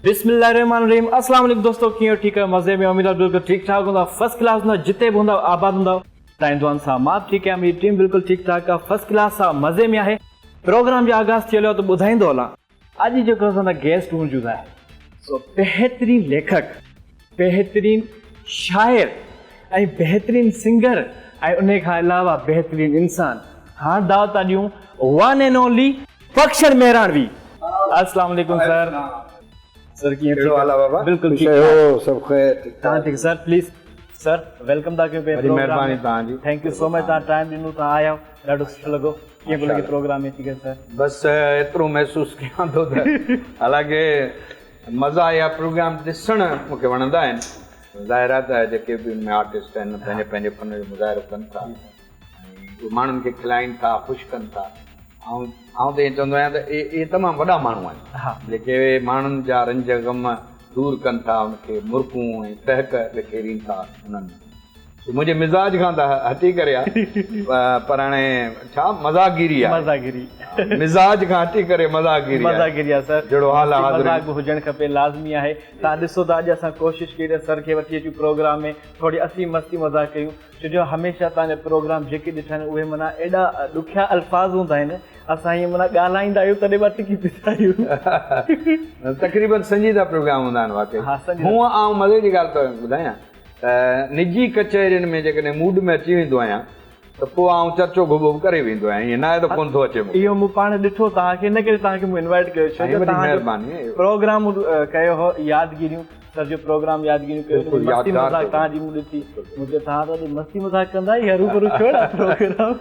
بسم الله الرحمن الرحيم السلام عليڪم دوستو ڪيئن ٺيڪ آهيو مزي ۾ اميد آهي بلڪل ٺيڪ ٺاڪ هوندا فرسٽ ڪلاس هوندا جتي به هوندا آباد هوندا تائين دعائن سان مان به ٺيڪ آهيان منهنجي ٽيم بلڪل ٺيڪ ٺاڪ آهي فرسٽ ڪلاس آهي مزي ۾ آهي پروگرام جو آغاز ٿي هليو آهي ته ٻڌائيندو هلان اڄ جيڪو اسان سان گيسٽ موجود آهي سو بهترين ليکڪ بهترين شاعر ۽ بهترين سنگر ۽ انهي کان علاوه بهترين انسان هاڻ دعوت ٿا ڏيون one and only Bakhshan Mehranvi. السلام عليڪم سر. سر ڪيئن ڪهڙو حال آ بابا؟ بلڪل ٺيڪ آهيو سڀ خير ٺيڪ ٺاڪ ٺيڪ سر پليز سر welcome ٿا ڪيون پروگرام مهرباني توهان جي thank you سو مچ توهان ٽائيم ڏنو توهان آيا ڏاڍو سٺو لڳو ڪيئن پيو لڳي پروگرام ۾ اچي ڪري سر؟ بس ايترو محسوس ڪيان ٿو ته حالانڪه مزا يا پروگرام ڏسڻ مون کي وڻندا آهن. ظاهر آهي ته جيڪي به ان ۾ آرٽسٽ آهن پنهنجي پنهنجي فن جو مظاهرو ڪن ٿا ۽ اهي ماڻهن کي کلائين ٿا خوش ڪن ٿا. آئون آئون ته ائين چوندو آهيان ته اهي اهي تمام وڏا ماڻهو آهن جيڪي ماڻهن جا رنج غم دور ڪن ٿا ان کي مرڪون ۽ ٽهڪ وکيرين ٿا انهن ۾. سو منهنجي مزاج کان ته هٽي ڪري آ پر هاڻي ڇا مزاگيري آ مزاگيري مزاج کان هٽي ڪري مزاگيري آ مزاگيري آ سر جهڙو حال آ حاضرين مذاق به هجڻ کپي لازمي آهي تان ڏسو ته اڄ اسان ڪوشش ڪئي ته سر کي وٺي اچون پروگرام ۾ ٿوري اسين مستي مذاق ڪيون ڇو جو هميشه تان جا پروگرام جيڪي ڏٺا آهن اهي معنيٰ ايڏا ڏکيا الفاظ هوندا آهن اسان ائين معنيٰ ڳالهائيندا آهيون تڏهن به اٽڪي پيندا آهيون. تقريبن سنجيده پروگرام هوندا آهن واقعي هونء آئون مزي جي ڳالهه توکي ٻڌايان ته نجي ڪچهرين ۾ جيڪڏهن موڊ ۾ اچي ويندو آهيان ته پوء آئون چرچو گهٻو به ڪري ويندو آهيان ائين ناهي ته ڪونه ٿو اچي مون کي. اهو مون پاڻ ڏٺو توهان کي ان ڪري توهان کي مون انوائيٽ ڪيو ڇو جو توهان جو پروگرام مون ڪيو هو يادگيريون سر جو پروگرام يادگيريون ڪيو ان ۾ مستي مذاق توهان جي مون ڏٺي مون چيو توهان ته اڄ مستي مذاق ڪندا هي هروڀرو ڇو اهڙا پروگرام.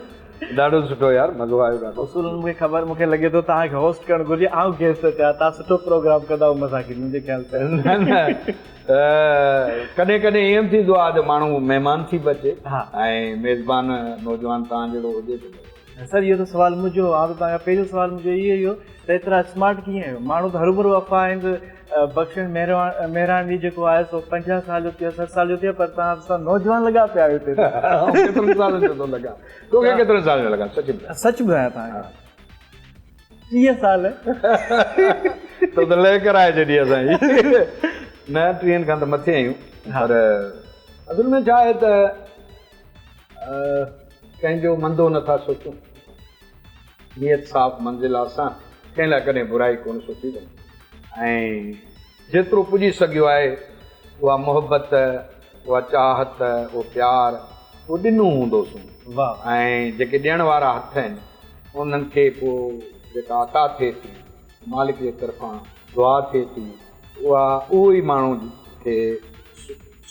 ڏاڍو سٺو يار مزو آيو ڏاڍو. اصولن مونکي خبر مونکي لڳي ٿو توهان کي هوسٽ ڪرڻ گهرجي آئون گيسٽ اچان توهان سٺو پروگرام ڪندا اهو مزاقي منهنجي خيال سان. نه نه ڪڏهن ڪڏهن ائين به ٿيندو آهي ته ماڻهو مهمان ٿي به اچي ۽ ميزبان نوجوان توهان جهڙو هجي ته مزو. سر اهو ته سوال منهنجو هو آئون ته توهان کان پهريون سوال منهنجو اهو ئي هو ته ايترا اسمارٽ ڪيئن آهيو ماڻهو ته هروڀرو افواهه آهن ته بخشڻ مهراڻوي جيڪو آهي سو 50 سال جو ٿي ويو 60 سال جو ٿي ويو پر توهان سان نوجوان لڳا پيا آهيو هتي ته. آئون ڪيترن سالن جو ٿو لڳان توکي ڪيترن سالن جو لڳان سچ ٻڌاء. سچ ٻڌايان توهان کي 30 سال. تو ته لئه ڪرائي ڇڏي اسان جي. نه ٽيهن کان ته مٿي آهيون پر اصل ۾ ڇا آهي ته ڪنهن جو مندو نٿا سوچون. نيت صاف منزل آسان، ڪنهن لاء ڪڏهن برائي ڪونه سوچي اٿم ۽ جيترو پڄي سگهيو آهي اها محبت، اها چاهت، اهو پيار اهو ڏنو هوندوسون ۽ جيڪي ڏيڻ وارا هٿ آهن انهن کي پوء جيڪا عطا ٿئي ٿي مالڪ جي طرفان دعا ٿئي ٿي اها اهو ئي ماڻهو کي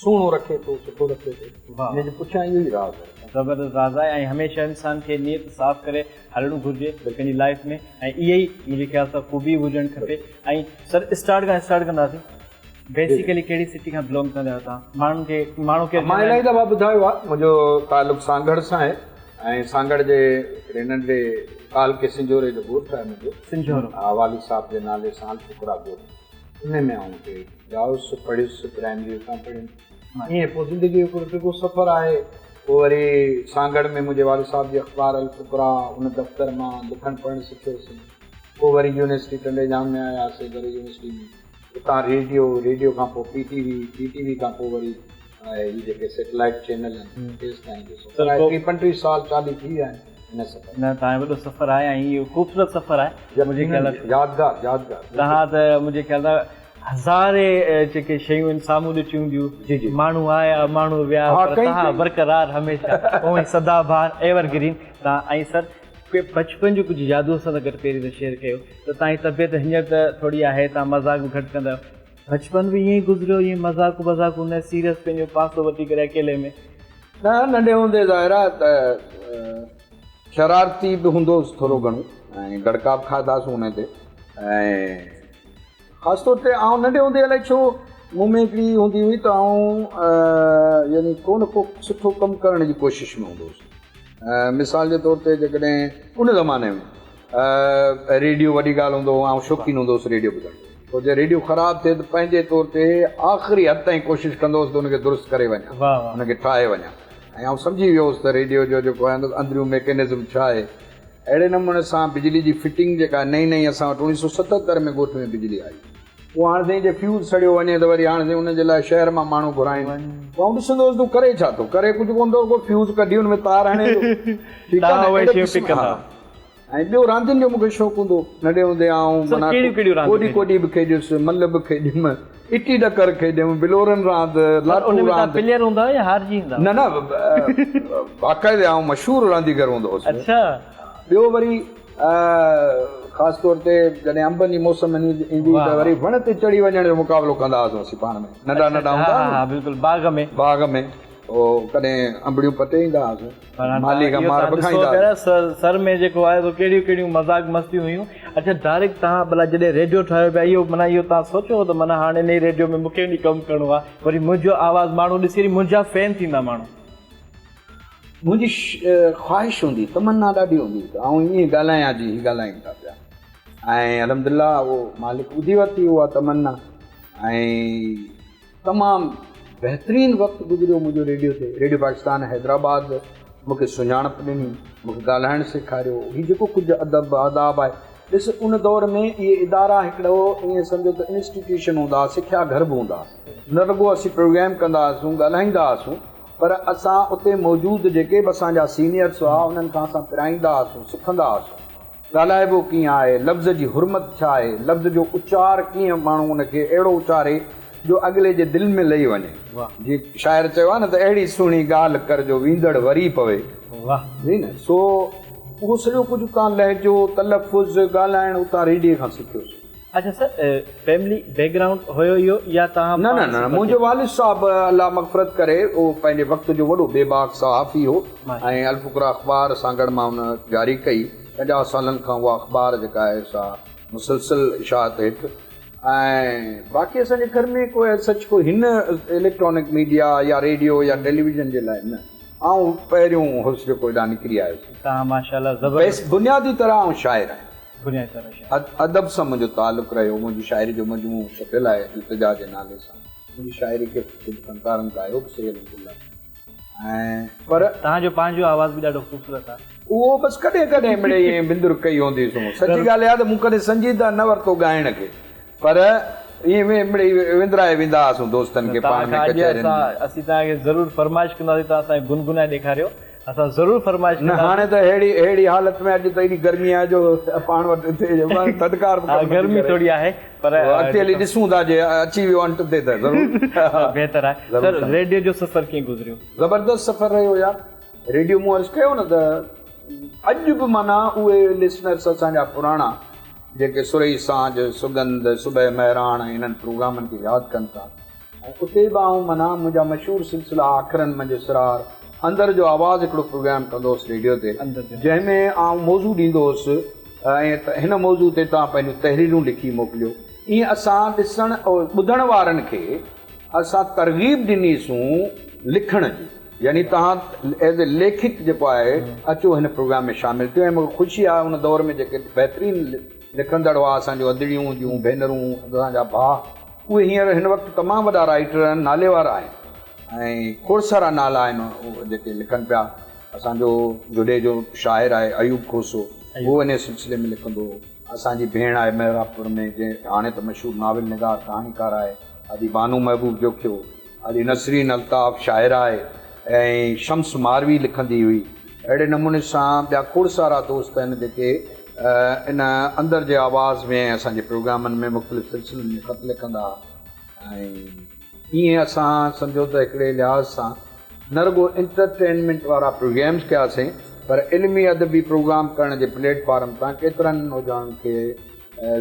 سهڻو رکي ٿو، سٺو رکي ٿو. ان جي پٺيان اهو ئي راز آهي. زبردست راز آهي ۽ هميشه انسان کي نيت صاف ڪري هلڻو گهرجي پنهنجي لائف ۾ ۽ اها ئي منهنجي خيال سان خوبي به هجڻ کپي ۽ سر اسٽارٽ کان اسٽارٽ ڪنداسين بيسيڪلي ڪهڙي سٽي کان بلونگ ڪندا آهيو توهان ماڻهن کي ماڻهو ڪير مان الاهي دفعا ٻڌايو آهي منهنجو تعلق سانگهڙ سان آهي ۽ سانگهڙ جي هڪڙي ننڍڙي تعلقي سنجهوري جو ڳوٺ آهي منهنجو سنجهورو ها والد صاحب جي نالي سان الفقراء ڳوٺ ان ۾ آئون اتي ڄائس، پڙهيس، پرائمري اتان پڙهيم. ائين پوء زندگيء جو هڪڙو ڊگهو سفر آهي. پوء وري سانگهڙ ۾ منهنجي والد صاحب جي اخبار الفقراء ان دفتر مان لکڻ پڙهڻ سکيوسين. پوء وري يونيورسٽي ٽنڊي ڄام ۾ آياسين، زرعي يونيورسٽي ۾. اتان ريڊيو، ريڊيو کان پوء پي ٽي وي، پي ٽي وي کان پوء وري هي جيڪي سيٽلائيٽ چينل آهن، تيستائين جو سفر آهي. ٽيهه پنٽيهه سال چاليهه ٿي ويا آهن. هن سفر. نه توهان جو وڏو سفر آهي ۽ اهو خوبصورت سفر آهي منهنجي خيال يقينن يادگار يادگار توهان ته منهنجي خيال سان هزارين جيڪي شيون آهن سامهون ڏٺيون هونديون جي جي ماڻهو آيا ماڻهو ويا ها پر ڪئي توهان ڪئي برقرار هميشه اوهين سدا بهار ايور گرين توهان ۽ سر ڪي بچپن جون ڪجهه يادون اسان سان گڏ پهرين ته شيئر ڪيو ته توهان جي طبيعت هينئر ته ٿوري آهي توهان مذاق به گهٽ ڪندا آهيو بچپن به ائين ئي گذريو ائين مذاقون بذاقون نه سيريس پنهنجو پاسو وٺي ڪري اڪيلي ۾. نه ننڍي هوندي ظاهر آهي ته شرارتي به هوندو هوس ٿورو گهڻو ۽ دڙڪا به کاڌاسون ان تي ۽ خاص طور تي آئون ننڍي هوندي الائي ڇو مون ۾ هڪڙي هوندي هئي ته آئون يعني ڪو نه ڪو سٺو ڪم ڪرڻ جي ڪوشش ۾ هوندو هوس مثال جي طور تي جيڪڏهن ان زماني ۾ ريڊيو وڏي ڳالهه هوندو هو آئون شوقين هوندو هوس ريڊيو ٻڌڻ جو پوء جي ريڊيو خراب ٿئي ته پنهنجي طور تي آخري حد تائين ڪوشش ڪندو هوس ته ان کي درست ڪري وڃان ان کي ٺاهي وڃان ۽ آئون سمجهي ويو هوس ته ريڊيو جو جيڪو آهي اندريون ميڪينزم ڇا آهي اهڙي نموني سان بجلي جي فٽنگ جيڪا نئين نئين اسان وٽ 1977 ۾ ڳوٺ ۾ بجلي آئي. پوء هاڻ سائين جي فيوز سڙيو وڃي ته وري هاڻ سائين ان جي لاء شهر مان ماڻهو گهرائين. پوء آئون ڏسندو هوس تون ڪري ڇا ٿو؟ ڪري ڪجهه ڪونه ٿو، رڳو فيوز ڪڍي ان ۾ تار هڻي ٿو. ٺيڪ آهي نه اهڙي قسم ها. ۽ ٻيو راندين جو مون کي شوق هوندو هو. ننڍي هوندي آئون معنيٰ ڪوڏي ڪوڏي به کيڏيس، ملهه به کيڏيم، اٽي ڏڪر کيڏيم، بلورن راند، لاٽو راند. نه نه باقاعدي آئون مشهور رانديگر هوندو هوس. ٻيو وري خاص طور تي جڏهن انبن جي موسم ايندي هئي ته وري وڻ تي چڙهي وڃڻ جو مقابلو ڪندا هئاسون اسين پاڻ ۾ ننڍا ننڍا هوندا هئاسون. ها بلڪل باغ ۾. باغ ۾ پوء ڪڏهن انبڙيون پٽي ايندا هئاسون. مالي کان مار به کائيندا هئاسون. سر ۾ جيڪو آهي سو ڪهڙيون ڪهڙيون مذاق مستيون هيون. اڇا ڊائريڪٽ توهان ڀلا جڏهن ريڊيو ٺاهيو پيا اهو معنيٰ اهو توهان سوچيو هو ته معنيٰ هاڻ انهي ريڊيو ۾ مونکي وڃي ڪم ڪرڻو آهي وري منهنجو آواز ماڻهو ڏسي وري منهنجا فين ٿيندا ماڻهو. منهنجي خواهش هوندي، تمنا ڏاڍي هوندي ته آئون ائين ڳالهايان جيئن هي ڳالهائين ٿا پيا ۽ الحمدلله اهو مالڪ ٻڌي ورتي اها تمنا ۽ تمام بهترين وقت گذريو منهنجو ريڊيو تي. ريڊيو پاڪستان حيدرآباد مون کي سڃاڻپ ڏني، مون کي ڳالهائڻ سيکاريو. هي جيڪو ڪجهه ادب آداب آهي، ڏس ان دور ۾ اهي ادارا هڪڙو ائين سمجهو ته انسٽيٽيوشن هوندا هئا، سکيا گهر به هوندا هئا. نه رڳو اسين پروگرام ڪندا هئاسون، ڳالهائيندا هئاسون، پر اسان اتي موجود جيڪي به اسان جا سينيئرس هئا انهن کان اسان پرائيندا هئاسون، سکندا هئاسون. ڳالهائبو ڪيئن آهي، لفظ جي حرمت ڇا آهي، لفظ جو اچار ڪيئن ماڻهو ان کي اهڙو اچاري جو اڳلي جي دل ۾ لهي وڃي. جيئن شاعر چيو آهي نه ته اهڙي سهڻي ڳالهه ڪر جو ويندڙ وري پوي. جي نه سو اهو سڄو ڪجهه اتان لهجو، تلفظ، ڳالهائڻ اتان ريڊيي کان سکيوسون. اڇا سر فيملي بيڪ گرائونڊ هيو اهو يا توهان نه نه نه منهنجو والد صاحب الله مغفرت ڪري اهو پنهنجي وقت جو وڏو بيباڪ صحافي هو ۽ الفقراء اخبار سانگهڙ مان ان جاري ڪئي 50 سالن کان اها اخبار جيڪا آهي سا مسلسل اشاعت هيٺ ۽ باقي اسان جي گهر ۾ ڪو ايز سچ ڪو هن اليڪٽرانڪ ميڊيا يا ريڊيو يا ٽيليويزن جي لاء نه آئون پهريون هوس جيڪو هيڏانهن نڪري آيس. توهان ماشاءالله زبردست. بنيادي طرح آئون شاعر آهيان. بنيادي طرح شاعري. ادب سان منهنجو تعلق رهيو. منهنجي شاعري جو مجموعو ڇپيل آهي التجا جي نالي سان. منهنجي شاعري کي ڪجهه فنڪارن ڳايو به سهي الحمدلله ۽ پر. توهان جو پنهنجو آواز به ڏاڍو خوبصورت آهي. اهو بس ڪڏهن ڪڏهن مڙئي ائين وندر ڪئي هوندي سون. سچي ڳالهه اها ته مون ڪڏهن سنجيده نه ورتو ڳائڻ کي پر ائين مڙئي وندرائي ويندا هئاسون دوستن کي پاڻ ۾ ڪچهرين ۾. اسين توهان کي ضرور فرمائش ڪنداسين توهان اسان کي گنگنائي ڏيکاريو. اسان ضرور فرمائش نه هاڻي ته ههڙي ههڙي حالت ۾ اڄ ته ايڏي گرمي آهي جو پاڻ وٽ هتي ٿڌڪار به ڪم گرمي ٿوري آهي پر اڳتي هلي ڏسون ٿا جي اچي ويو انت تي ته ضرور بهتر آهي سر ريڊيو جو سفر ڪيئن گذريو؟ زبردست سفر رهيو يار ريڊيو مون عرض ڪيو نه ته اڄ به معنيٰ اهي لسنرس اسان جا پراڻا جيڪي سرهي سانجهه سڳنڌ صبح مهراڻ انهن پروگرامن کي ياد ڪن ٿا ۽ اتي به آئون معنيٰ منهنجا مشهور سلسلا آکرن منجهه اسرار، اندر جو آواز هڪڙو پروگرام ڪندو هوس ريڊيو تي جنهن ۾ آئون موضوع ڏيندو هوس ۽ هن موضوع تي توهان پنهنجون تحريرون لکي موڪليو. ائين اسان ڏسڻ ٻڌڻ وارن کي اسان ترغيب ڏني سون لکڻ جي يعني توهان ايز اي ليکڪ جيڪو آهي اچو هن پروگرام ۾ شامل ٿيو ۽ مون کي خوشي آهي ان دور ۾ جيڪي بهترين لکندڙ هئا اسان جون ادڙيون هونديون ڀينرون اسان جا ڀاء اهي هينئر هن وقت تمام وڏا رائيٽر آهن، ناليوارا آهن ۽ کوڙ سارا نالا آهن جيڪي لکن پيا. اسان جو جهڏي جو شاعر آهي ايوب کوسو اهو انهي سلسلي ۾ لکندو هو. اسان جي ڀيڻ آهي محرابپور ۾ جنهن هاڻي ته مشهور ناول نگار ڪهاڻيڪار آهي ادي بانو محبوب جوکيو، ادي نسرين الطاف شاعره آهي ۽ شمس ماروي لکندي هئي. اهڙي نموني سان ٻيا کوڙ سارا دوست آهن جيڪي ان اندر جي آواز ۾ ۽ اسان جي پروگرامن ۾ مختلف سلسلن ۾ خط لکندا ها ۽ ائين اسان سمجهو ته هڪڙي لحاظ سان نه رڳو انٽرٽينمينٽ وارا پروگرامز ڪياسين پر علمي ادبي پروگرام ڪرڻ جي پليٽ فارم تان ڪيترن نوجوانن کي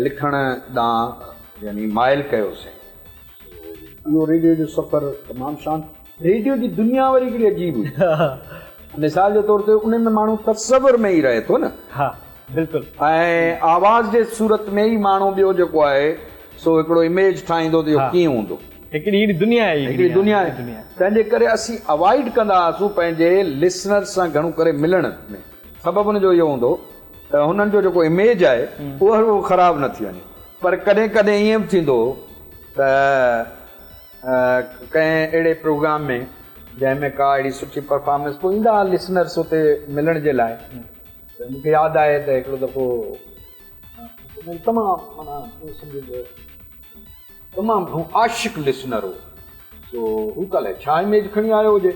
لکڻ ڏانهن يعني مائل ڪيوسين. اهو ريڊيو جو سفر تمام شان. ريڊيو جي دنيا وري هڪڙي عجيب هئي. مثال جي طور تي ان ۾ ماڻهو تصور ۾ ئي رهي ٿو نه. ها بلڪل. ۽ آواز جي صورت ۾ ئي ماڻهو ٻيو جيڪو آهي سو هڪڙو اميج ٺاهيندو ته اهو ڪيئن هوندو. هڪڙي هڪڙي دنيا آهي. هڪڙي دنيا آهي. تنهن جي ڪري اسين اوائڊ ڪندا هئاسون پنهنجي لسنرز سان گهڻو ڪري ملڻ ۾. سبب ان جو اهو هوندو ته هنن جو جيڪو اميج آهي اهو خراب نه ٿي وڃي. پر ڪڏهن ڪڏهن ائين به ٿيندو هو ته ڪنهن اهڙي پروگرام ۾ جنهن ۾ ڪا اهڙي سٺي پرفارمنس پوء ايندا هئا لسنرس اتي ملڻ جي لاء ته مون کي ياد آهي ته هڪڙو دفعو تمام معنيٰ سمجهه تمام گهڻو عاشق لسنر هو. سو هو ته الائي ڇا اميج کڻي آيو هجي.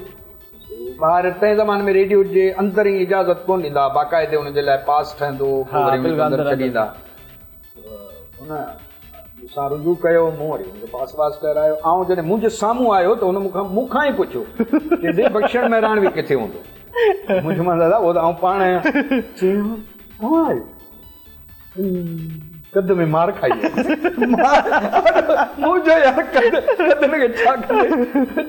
سو ٻاهر تنهن زماني ۾ ريڊيو جي اندر ئي اجازت ڪونه ڏيندا ها، باقاعدي ان جي لاء پاس ٺهندو هو، پوء وري ان کي اندر ڇڏيندا. هن مون سان رجوع ڪيو، مون وري هن کي پاس واس ٺهرايو. آئون جڏهن منهنجي سامهون آيو ته هن مون کان مون کان ئي پڇيو ته ڏي بخشڻ مهراڻوي ڪٿي هوندو؟ مون چيومانس دادا اهو ته آئون پاڻ آهيان. چيائين توهان آهيو؟ قد ۾ مار کائي ويو. مون چيو يار قد قد کي ڇا ڪندي؟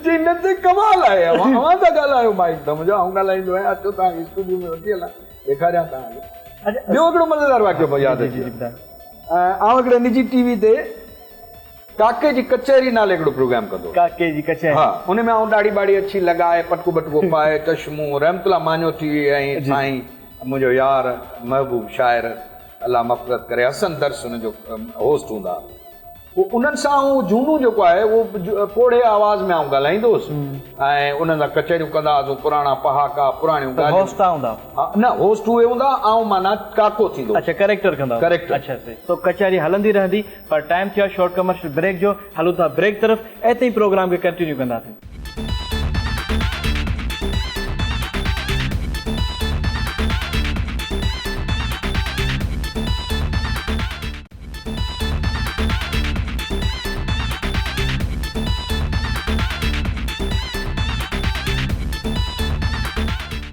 چيائين نه ته ڪمال آهي اوهان اوهان ٿا ڳالهايو مائيڪ تان. مون چيو آئون ڳالهائيندو آهيان اچو توهان کي اسٽوڊيو ۾ وٺي هلان ڏيکاريان توهان کي. ٻيو هڪڙو مزيدار واقعو ياد اچي ويو. آئون هڪڙي نجي ٽي وي تي ڪاڪي جي ڪچهري نالي هڪڙو پروگرام ڪندو هوس. ڪاڪي جي ڪچهري. ها ان ۾ آئون ڏاڙهي ٻاڙهي اڇي لڳائي پٽڪو ٻٽڪو پائي چشمو رحمت الله ماڃوٺي ۽ سائين منهنجو يار محبوب شاعر الله مغفرت ڪري حسن درس ان جو هوسٽ هوندا ها. پوء انهن سان آئون جهونو جيڪو آهي اهو پوڙهي آواز ۾ آئون ڳالهائيندو هوس ۽ انهن سان ڪچهريون ڪندا هئاسون پراڻا پهاڪا پراڻيون ته ڳالهيون. هوسٽ توهان هوندا هئا؟ ها نه هوسٽ اهي هوندا هئا آئون معنيٰ ڪاڪو ٿيندو هوس. اڇا ڪريڪٽر ڪندا هئا. ڪريڪٽر. اڇا صحيح. سو ڪچهري هلندي رهندي پر ٽائيم ٿيو آهي شارٽ ڪمرشل بريڪ جو هلون ٿا بريڪ طرف اتي ئي پروگرام کي ڪنٽينيو ڪنداسين.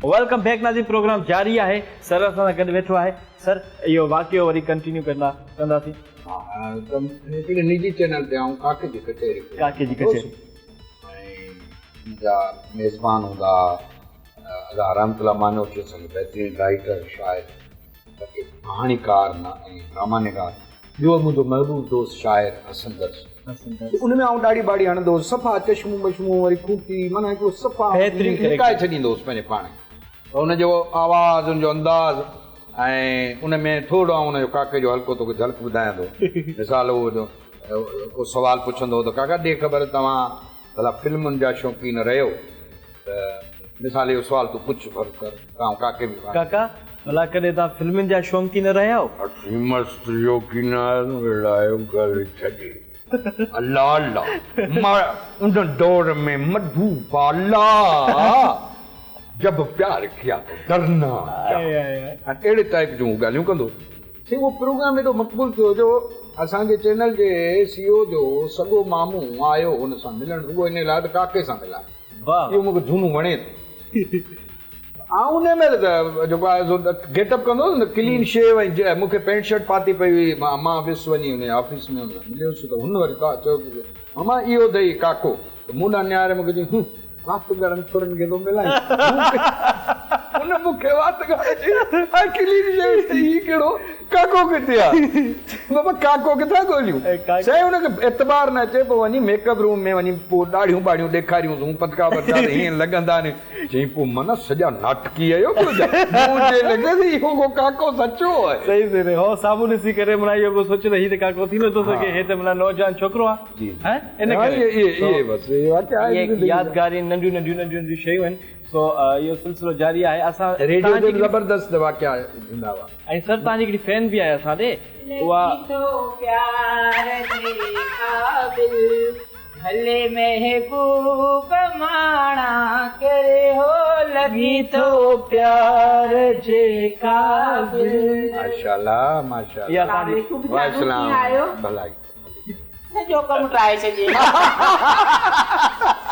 Welcome back ناظرين پروگرام جاري آهي سر اسان سان گڏ ويٺو آهي سر اهو واقعو وري ڪنٽينيو ڪندا ڪنداسين. ها ته هڪڙي نجي چينل تي آئون ڪاڪي جي ڪچهري ڪاڪي جي ڪچهري ۽ ان جا ميزبان هوندا ادا رحمت الله مانوٺي اسان جو بهترين رائيٽر شاعر بلڪه ڪهاڻيڪار نه ۽ ڊراما نگار ٻيو منهنجو محبوب دوست شاعر حسن درس ان ۾ آئون ڏاڙهي ٻاڙهي هڻندو هوس صفا چشمو بشمو وري کوٽي معنيٰ هڪڙو صفا لڪائي ڇڏيندو هوس پنهنجي پاڻ کي ان جو آواز ان جو انداز ۽ ان ۾ ٿورڙو آئون ان جو ڪاڪي جو هلڪو توکي جهلڪ ٻڌايان ٿو مثال اهو ڪو سوال پڇندو هو ته ڪاڪا ڏي خبر توهان ڀلا فلمن جا شوقين رهيو ته مثال اهو سوال تون پڇ فرض ڪر ته آئون ڪاڪي به ڪاڪا ڀلا ڪڏهن توهان فلمن جا شوقين رهيا آهيو؟ اسين مست شوقين آهيون اهڙا آهيون ڳالهه ڇڏي الله الله مان ان دور ۾ مڌو بالا جب پيار ڪيا تو ڊرنا ڪيا اهڙي ٽائيپ جون ڳالهيون ڪندو هو. سائين اهو پروگرام ايڏو مقبول ٿيو جو اسان جي چينل جي سي او جو سڳو مامو آيو هن سان ملڻ رڳو انهي لاء ته ڪاڪي سان ملان اهو مون کي جهونو وڻي ٿو. آئون انهي مهل ته جيڪو آهي سو گيٽ اپ ڪندو هوس نه ڪلين شيو ۽ مون کي پينٽ شرٽ پاتي پئي هئي مان ويس وڃي انهي آفيس ۾ هن سان مليس ته هن وري چيو ته ماما اهو اٿئي ڪاڪو ته مون ڏانهن نهاري مون کي چيائين هون وات گهڻن ڇورن کي ٿو ملائين. هن مون کي وات گهڻ چئي ۽ ڪلين شيو چئي هي ڪهڙو ڪاڪو ڪٿي آ؟ بابا ڪاڪو ڪٿان ڳوليون؟ سائين هن کي اعتبار نه اچي پوء وڃي ميڪ اپ روم ۾ وڃي پوء ڏاڙهيون ٻاڙهيون ڏيکاريون سون پٽڪا وٽڪا ته هيئن لڳندا ني. چيائين پوء معنيٰ سڄا ناٽڪي آهيو پيو ڇا؟ مون چئي لڳس اهو ڪو ڪاڪو سچو آهي. صحيح صحيح هو سامهون ڏسي ڪري معنيٰ اهو پيو سوچي ته هي ته ڪاڪو ٿي نٿو سگهي هي ته معنيٰ نوجوان ڇوڪرو آ. ها ان ڪري اهي بس اهي واقعا آهن زندگي جا. يادگاري ننڍيون ننڍيون ننڍيون ننڍيون شيون آهن سو اهو سلسلو جاري آهي اسان ريڊيو تي به زبردست واقعا ٿيندا هئا. ۽ سر توهان جي هڪڙي فين به آهي اسان ڏي اها. لڳي ٿو پيار جي قابل ڀلي محبوب ماڻا ڪري هو لڳي ٿو پيار جي قابل. ماشاءالله ماشاءالله وعليڪم ڀلائي. سڄو ڪم ٽاهي ڇڏي.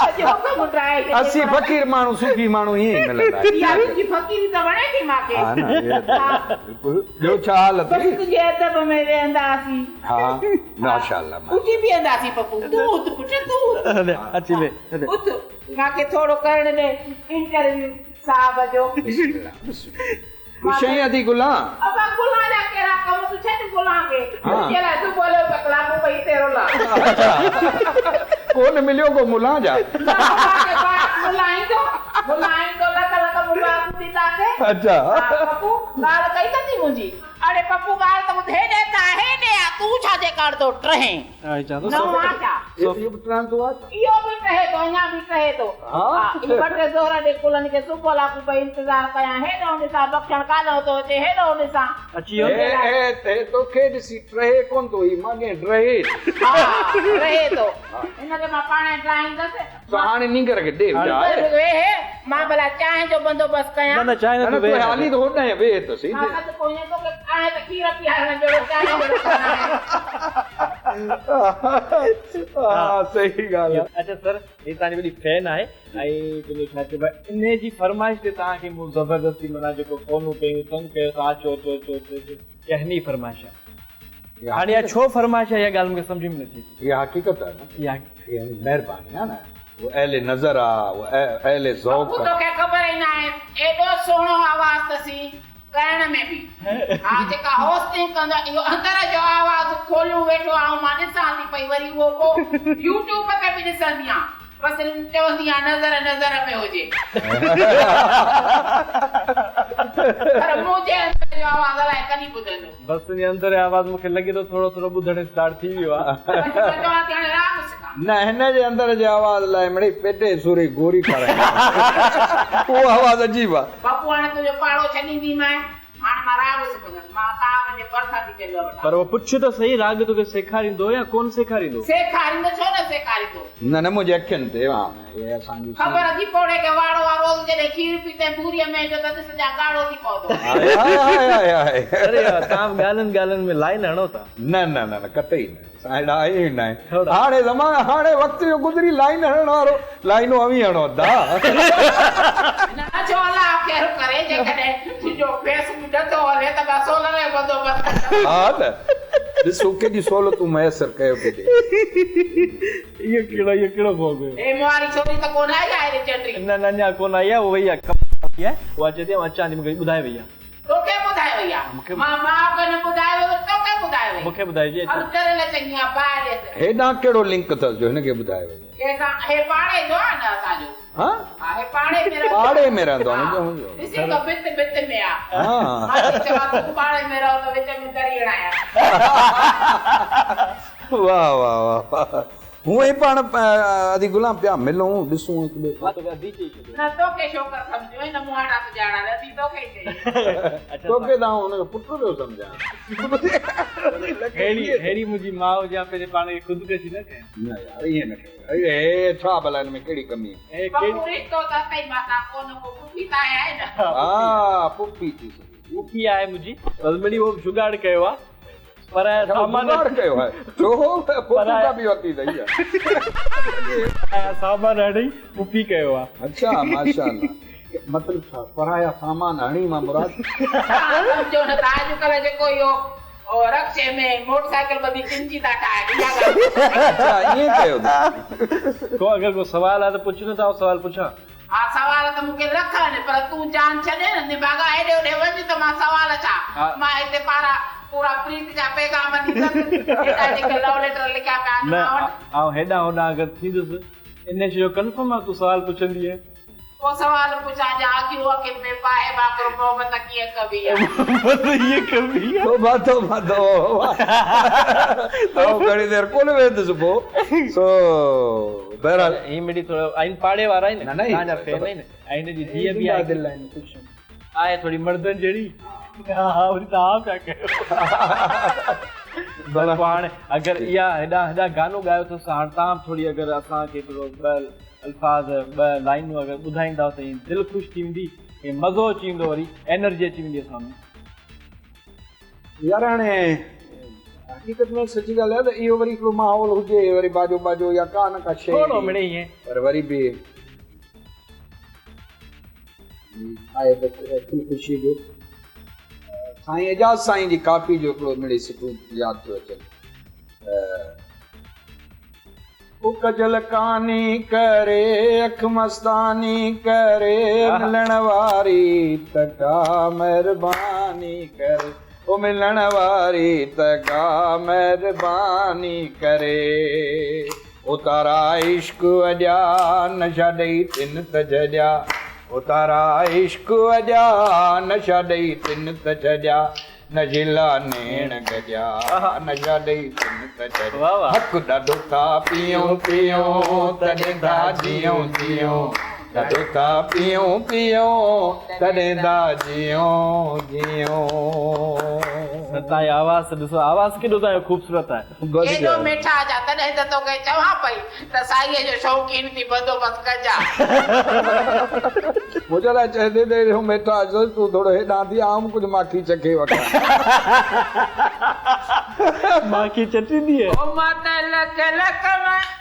سڄو ڪم ٽاهي ڇڏي. اسين فقير ماڻهو صوفي ماڻهو ائين ئي ملندا آهيون. اها تنهنجي فقيري ته وڻي ٿي مان کي. ها نه اهي ته بلڪل ٻيو ڇا حال اٿئي. بس تنهنجي ادب ۾ ويهنداسين. ها ماشاءالله. اٿي بيهنداسين پپو تون اٿ پٽ تون اٿ. اچي ويهه. اٿ مان کي ٿورو ڪرڻ ڏي انٽرويو صاحب جو. بسم الله بسم الله. پڇائين اٿي گلان. ابا گلان جا ڪهڙا ڪم تون ڇڏ گلان کي تنهنجي لاء صبح جو ٻه ڪلاڪ پئي تي رولان. ڪونه مليو ڪو ملان جا. نه ملان کي با ملان ايندو ملان ايندو لک لک مبارڪون ڏيندا سي. اڇا. ها پپو ڳالهه ڪئي ته ٿي منهنجي. اڙي پپو ڳالهه ته ٻڌ هيڏي ته هيڏي آ تون ڇا جي ڪاڻ ٿو ٽهين. نئون آ ڇا. اهو به ٽهندو آ ڇا. اهو به. ٽهي ٿو اڃا به ٽهي ٿو. ها هي ٻه ٽي زور ڏي ڪلهن کي صبح لاڪون پئي انتظار ڪيان هيڏانهن ڏسان بخشڻ ڪاڏانهن ٿو اچي هيڏانهن ڏسان. اچي ويو. هي هي هي توکي ڏسي ٽهي ڪونه ٿو هي ماڳهين ڊهي ٿو. ها ڊهي ٿو. هن کي مان پاڻهي ڊاهيندس. تو هاڻي نينگر کي ڏي وجهاء. ويهه مان ڀلا چانهه جو بندوبست ڪيان. نه نه چانهه نه نه تون تون ويهه. هالي ته هوڏانهن ويهه ته سهي. مان سڏ ڪونهي توکي آهي ته کير پيارڻ جهڙو چانهه جهڙو ڪونه آهي. ها صحيح ڳالهه آهي. اڇا سر هي توهان جي وڏي فين آهي ۽ تنهنجو ڇا چئبو آهي انهي جي فرمائش تي توهان کي مون زبردستي معنيٰ جيڪو فونون ڪيون تنگ ڪيو ته اچو اچو اچو اچو اچو اها هن جي فرمائش آهي. هاڻي اها ڇو فرمائش آهي اها ڳالهه مون کي سمجهه ۾ نٿي اچي. اها حقيقت آهي نه. اها اها مهرباني آهي نه. اهو اهل نظر آ اهو اهل ذوق ابو آ. توکي خبر ئي ناهي ايڏو سهڻو آواز اٿسي ڳائڻ ۾ به ها جيڪا هوسٽنگ ڪندو آهي اهو اندر جو آواز کوليون ويٺو آهي مان ڏسان ٿي پئي وري اهو پو يوٽيوب تي به ڏسندي آهيان بس چوندي آهيان نظر نظر ۾ هجي پر منهنجي اندر جو آواز الائي ڪڏهن ٻڌندو. بس تنهنجي اندر جو آواز مون کي لڳي ٿو ٿورو ٿورو ٻڌڻ اسٽارٽ ٿي ويو آهي. بس مان چوان ٿي هاڻي راڳ سکان. نه هن جي اندر جي آواز لاء مڙئي پيٽ جي سور جي گوري کارائيندو اهو آواز عجيب آهي. بپو هاڻي تنهنجو پاڙو ڇڏينديمانء هاڻي مان راڳ سکندس مان صاحب جي ڀرسان ٿي چليو وٺان. پر اهو پڇ ته سهي راڳ توکي سيکاريندو يا ڪونه سيکاريندو؟ سيکاريندو ڇو نه سيکاريندو. نه نه منهنجي اکين تي وهام هي اسان جي خبر اٿي پوڙهي کي واڙو آ روز جڏهن کير پيتين ڀوريء ۾ جو ته ڏسجان ڳاڙهو ٿي پوندو. High high high high. اري يار توهان به ڳالهين ڳالهين ۾ لائين هڻو ٿا. نه نه نه نه قطعي نه اسان اهڙا آهيون ئي ناهي هاڻي زمانو هاڻي وقت جو گذري لائين هڻڻ وارو لائينون اوهين هڻو ادا. نه جو الله خير ڪري جيڪڏهن تنهنجو فيس به نٿو هلي ته مان سولر جو بندوبست ڪندس. ها ته ڏسو ڪيڏي سهولتون ميسر ڪيو پئي ڏي. اهو ڪهڙو اهو ڪهڙو ڀوڳ هيو. هي مون واري ڇوري ته ڪونه آئي آهي ري چنڊي. نه نه اڃا ڪونه آئي آهي اها وئي آهي ڪم وئي آهي اها چئي ٿي آئون اچان ٿي مون کي ٻڌائي وئي آهي. توکي ٻڌائي وئي آهي. مان ماء کي نه ٻڌايو ويو توکي ٻڌائي وئي. مون کي ٻڌائي جي. هل چريل چڱي آ باهه ڏيس. هيڏانهن ڪهڙو لنڪ اٿس جو هن کي ٻڌائي وئي آهي. ڪنهن سان هي پاڙي جو آهي نه اسان جو. ها؟ ها هي پاڙي ۾ رهندو آهي. پاڙي ۾ رهندو آهي منهنجو. ڏسين ٿو ڀت ڀت ۾ آ. ها. مان ٿي چوان تون پاڙي ۾ رهو ته وچ ۾ دري هڻايان. واه واه واه واه هونئن ئي پاڻ ادي غلام پيا ملون ڏسون هڪ ٻئي کي. مان توکي ادي چئي ڇڏيو. نه توکي شوڪر سمجهيو ۽ نه مون هاڻا ته ڄاڻان ادي توکي ئي چئي. توکي ته آئون هن جو پٽ پيو سمجهان. ههڙي ههڙي منهنجي ماء هجي ها پنهنجي پاڻ کي خودڪشي نه ڪيان. نه يار ائين نه ڪيو هي ڇا ڀلا هن ۾ ڪهڙي ڪمي آهي. پپو رشتو ته اٿئي مان سان ڪو نه ڪو پڦي ته آهي آهي نه. ها پڦي ٿي سگهي. پڦي آهي منهنجي بس مڙئي اهو به جڳاڙ ڪيو آهي. پر سامان جگاڙ ڪيو آهي ڇو فوٽو ڪاپي ورتي اٿئي ڇا؟ سامان هڻي پڦي ڪيو آهي. اڇا ماشاءالله مطلب ڇا پرايا سامان هڻي مان مراد سمجهو نه ته اڄڪلهه جيڪو اهو رڪشي ۾ موٽر سائيڪل ٻڌي چنچي ٿا ٺاهن اها ڳالهه اڇا ائين ڪيو اٿئي. ڪو اگر ڪو سوال آهي ته پڇ نه ته آئون سوال پڇان. ها سوال ته مون کي لک آهن پر تون جان ڇڏي نه نڀاڳا هيڏي هوڏي وڃ ته مان سوال ڇا مان هتي پارا پورا پريت جا پيغام ڏيندس هيڏا جيڪي لو ليٽر لکيا پيا آهن نه مان وٽ. آئون هيڏانهن هوڏانهن اگر ٿيندس ان شيء جو ڪنفرم آهي تون سوال پڇندينء. ڪو سوال پڇان جا اکيون اکين ۾ پائي ڀاڪر محبت ڪيئن ڪبي آ. محبت ائين ڪبي آ. توبه توبه توبه آئون گهڻي دير ڪونه ويهندس پوء سو بهرحال. هي مڙئي ٿورو آهن پاڙي وارا آهن نه نه توهان جا فين آهن ۽ هن جي ڌيء به آهي دل آهن خوش آهي ٿوري مردن جهڙي ها ها وري توهان پيا ڪيو بس پوء هاڻي اگر اها هيڏانهن هيڏانهن گانو ڳايو اٿس هاڻ توهان به ٿوري اگر اسان کي ٿورو ٻه الفاظ ٻه لائنون اگر ٻڌائيندؤ ته ائين دل خوش ٿي ويندي ۽ مزو اچي ويندو وري انرجي اچي ويندي اسان ۾. يار هاڻي حقيقت ۾ سچي ڳالهه آهي ته اهو وري هڪڙو ماحول هجي وري باجو باجو يا ڪا نه ڪا شيء ٿورو مڙئي ائين. پر وري به آهي ته کل خوشيء جو سائين اعجاز سائين جي ڪافي جو هڪڙو مڙئي سٽون ياد ٿيو اچن ته. او ڪجل ڪاني ڪري اک مستاني ڪري ملڻ واري ته ڪا مهرباني ڪري او ملڻ واري ته ڪا مهرباني ڪري او تارا عشق اڏيا نشا ڏئي تن ته ڇڏيا او تارا عشق اڏيا نشا ڏئي تن ته ڇڏيا نشيلا نيڻ گڏيا نشا ڏئي تن ته. تڏهن حق ڏاڍو ٿا پيئون پيئون تڏهن ٿا جيئون جيئون ڏاڍو ٿا پيئون پيئون تڏهن ٿا جيئون جيئون. سر توهان جو آواز ته ڏسو آواز ڪيڏو توهان جو خوبصورت آهي. ڪيڏو ميٺاج آ تڏهن ته توکي چوان پئي ته سائينء جو شوقين ٿي بندوبست ڪجان. منهنجي لاء چئي ٿي ته اهو ميٺاج اٿس تون ٿورو هيڏانهن ٿي آئون به ڪجهه ماکي چکي وٺان. ماکي چٽيندينء؟ او مان ته لک لک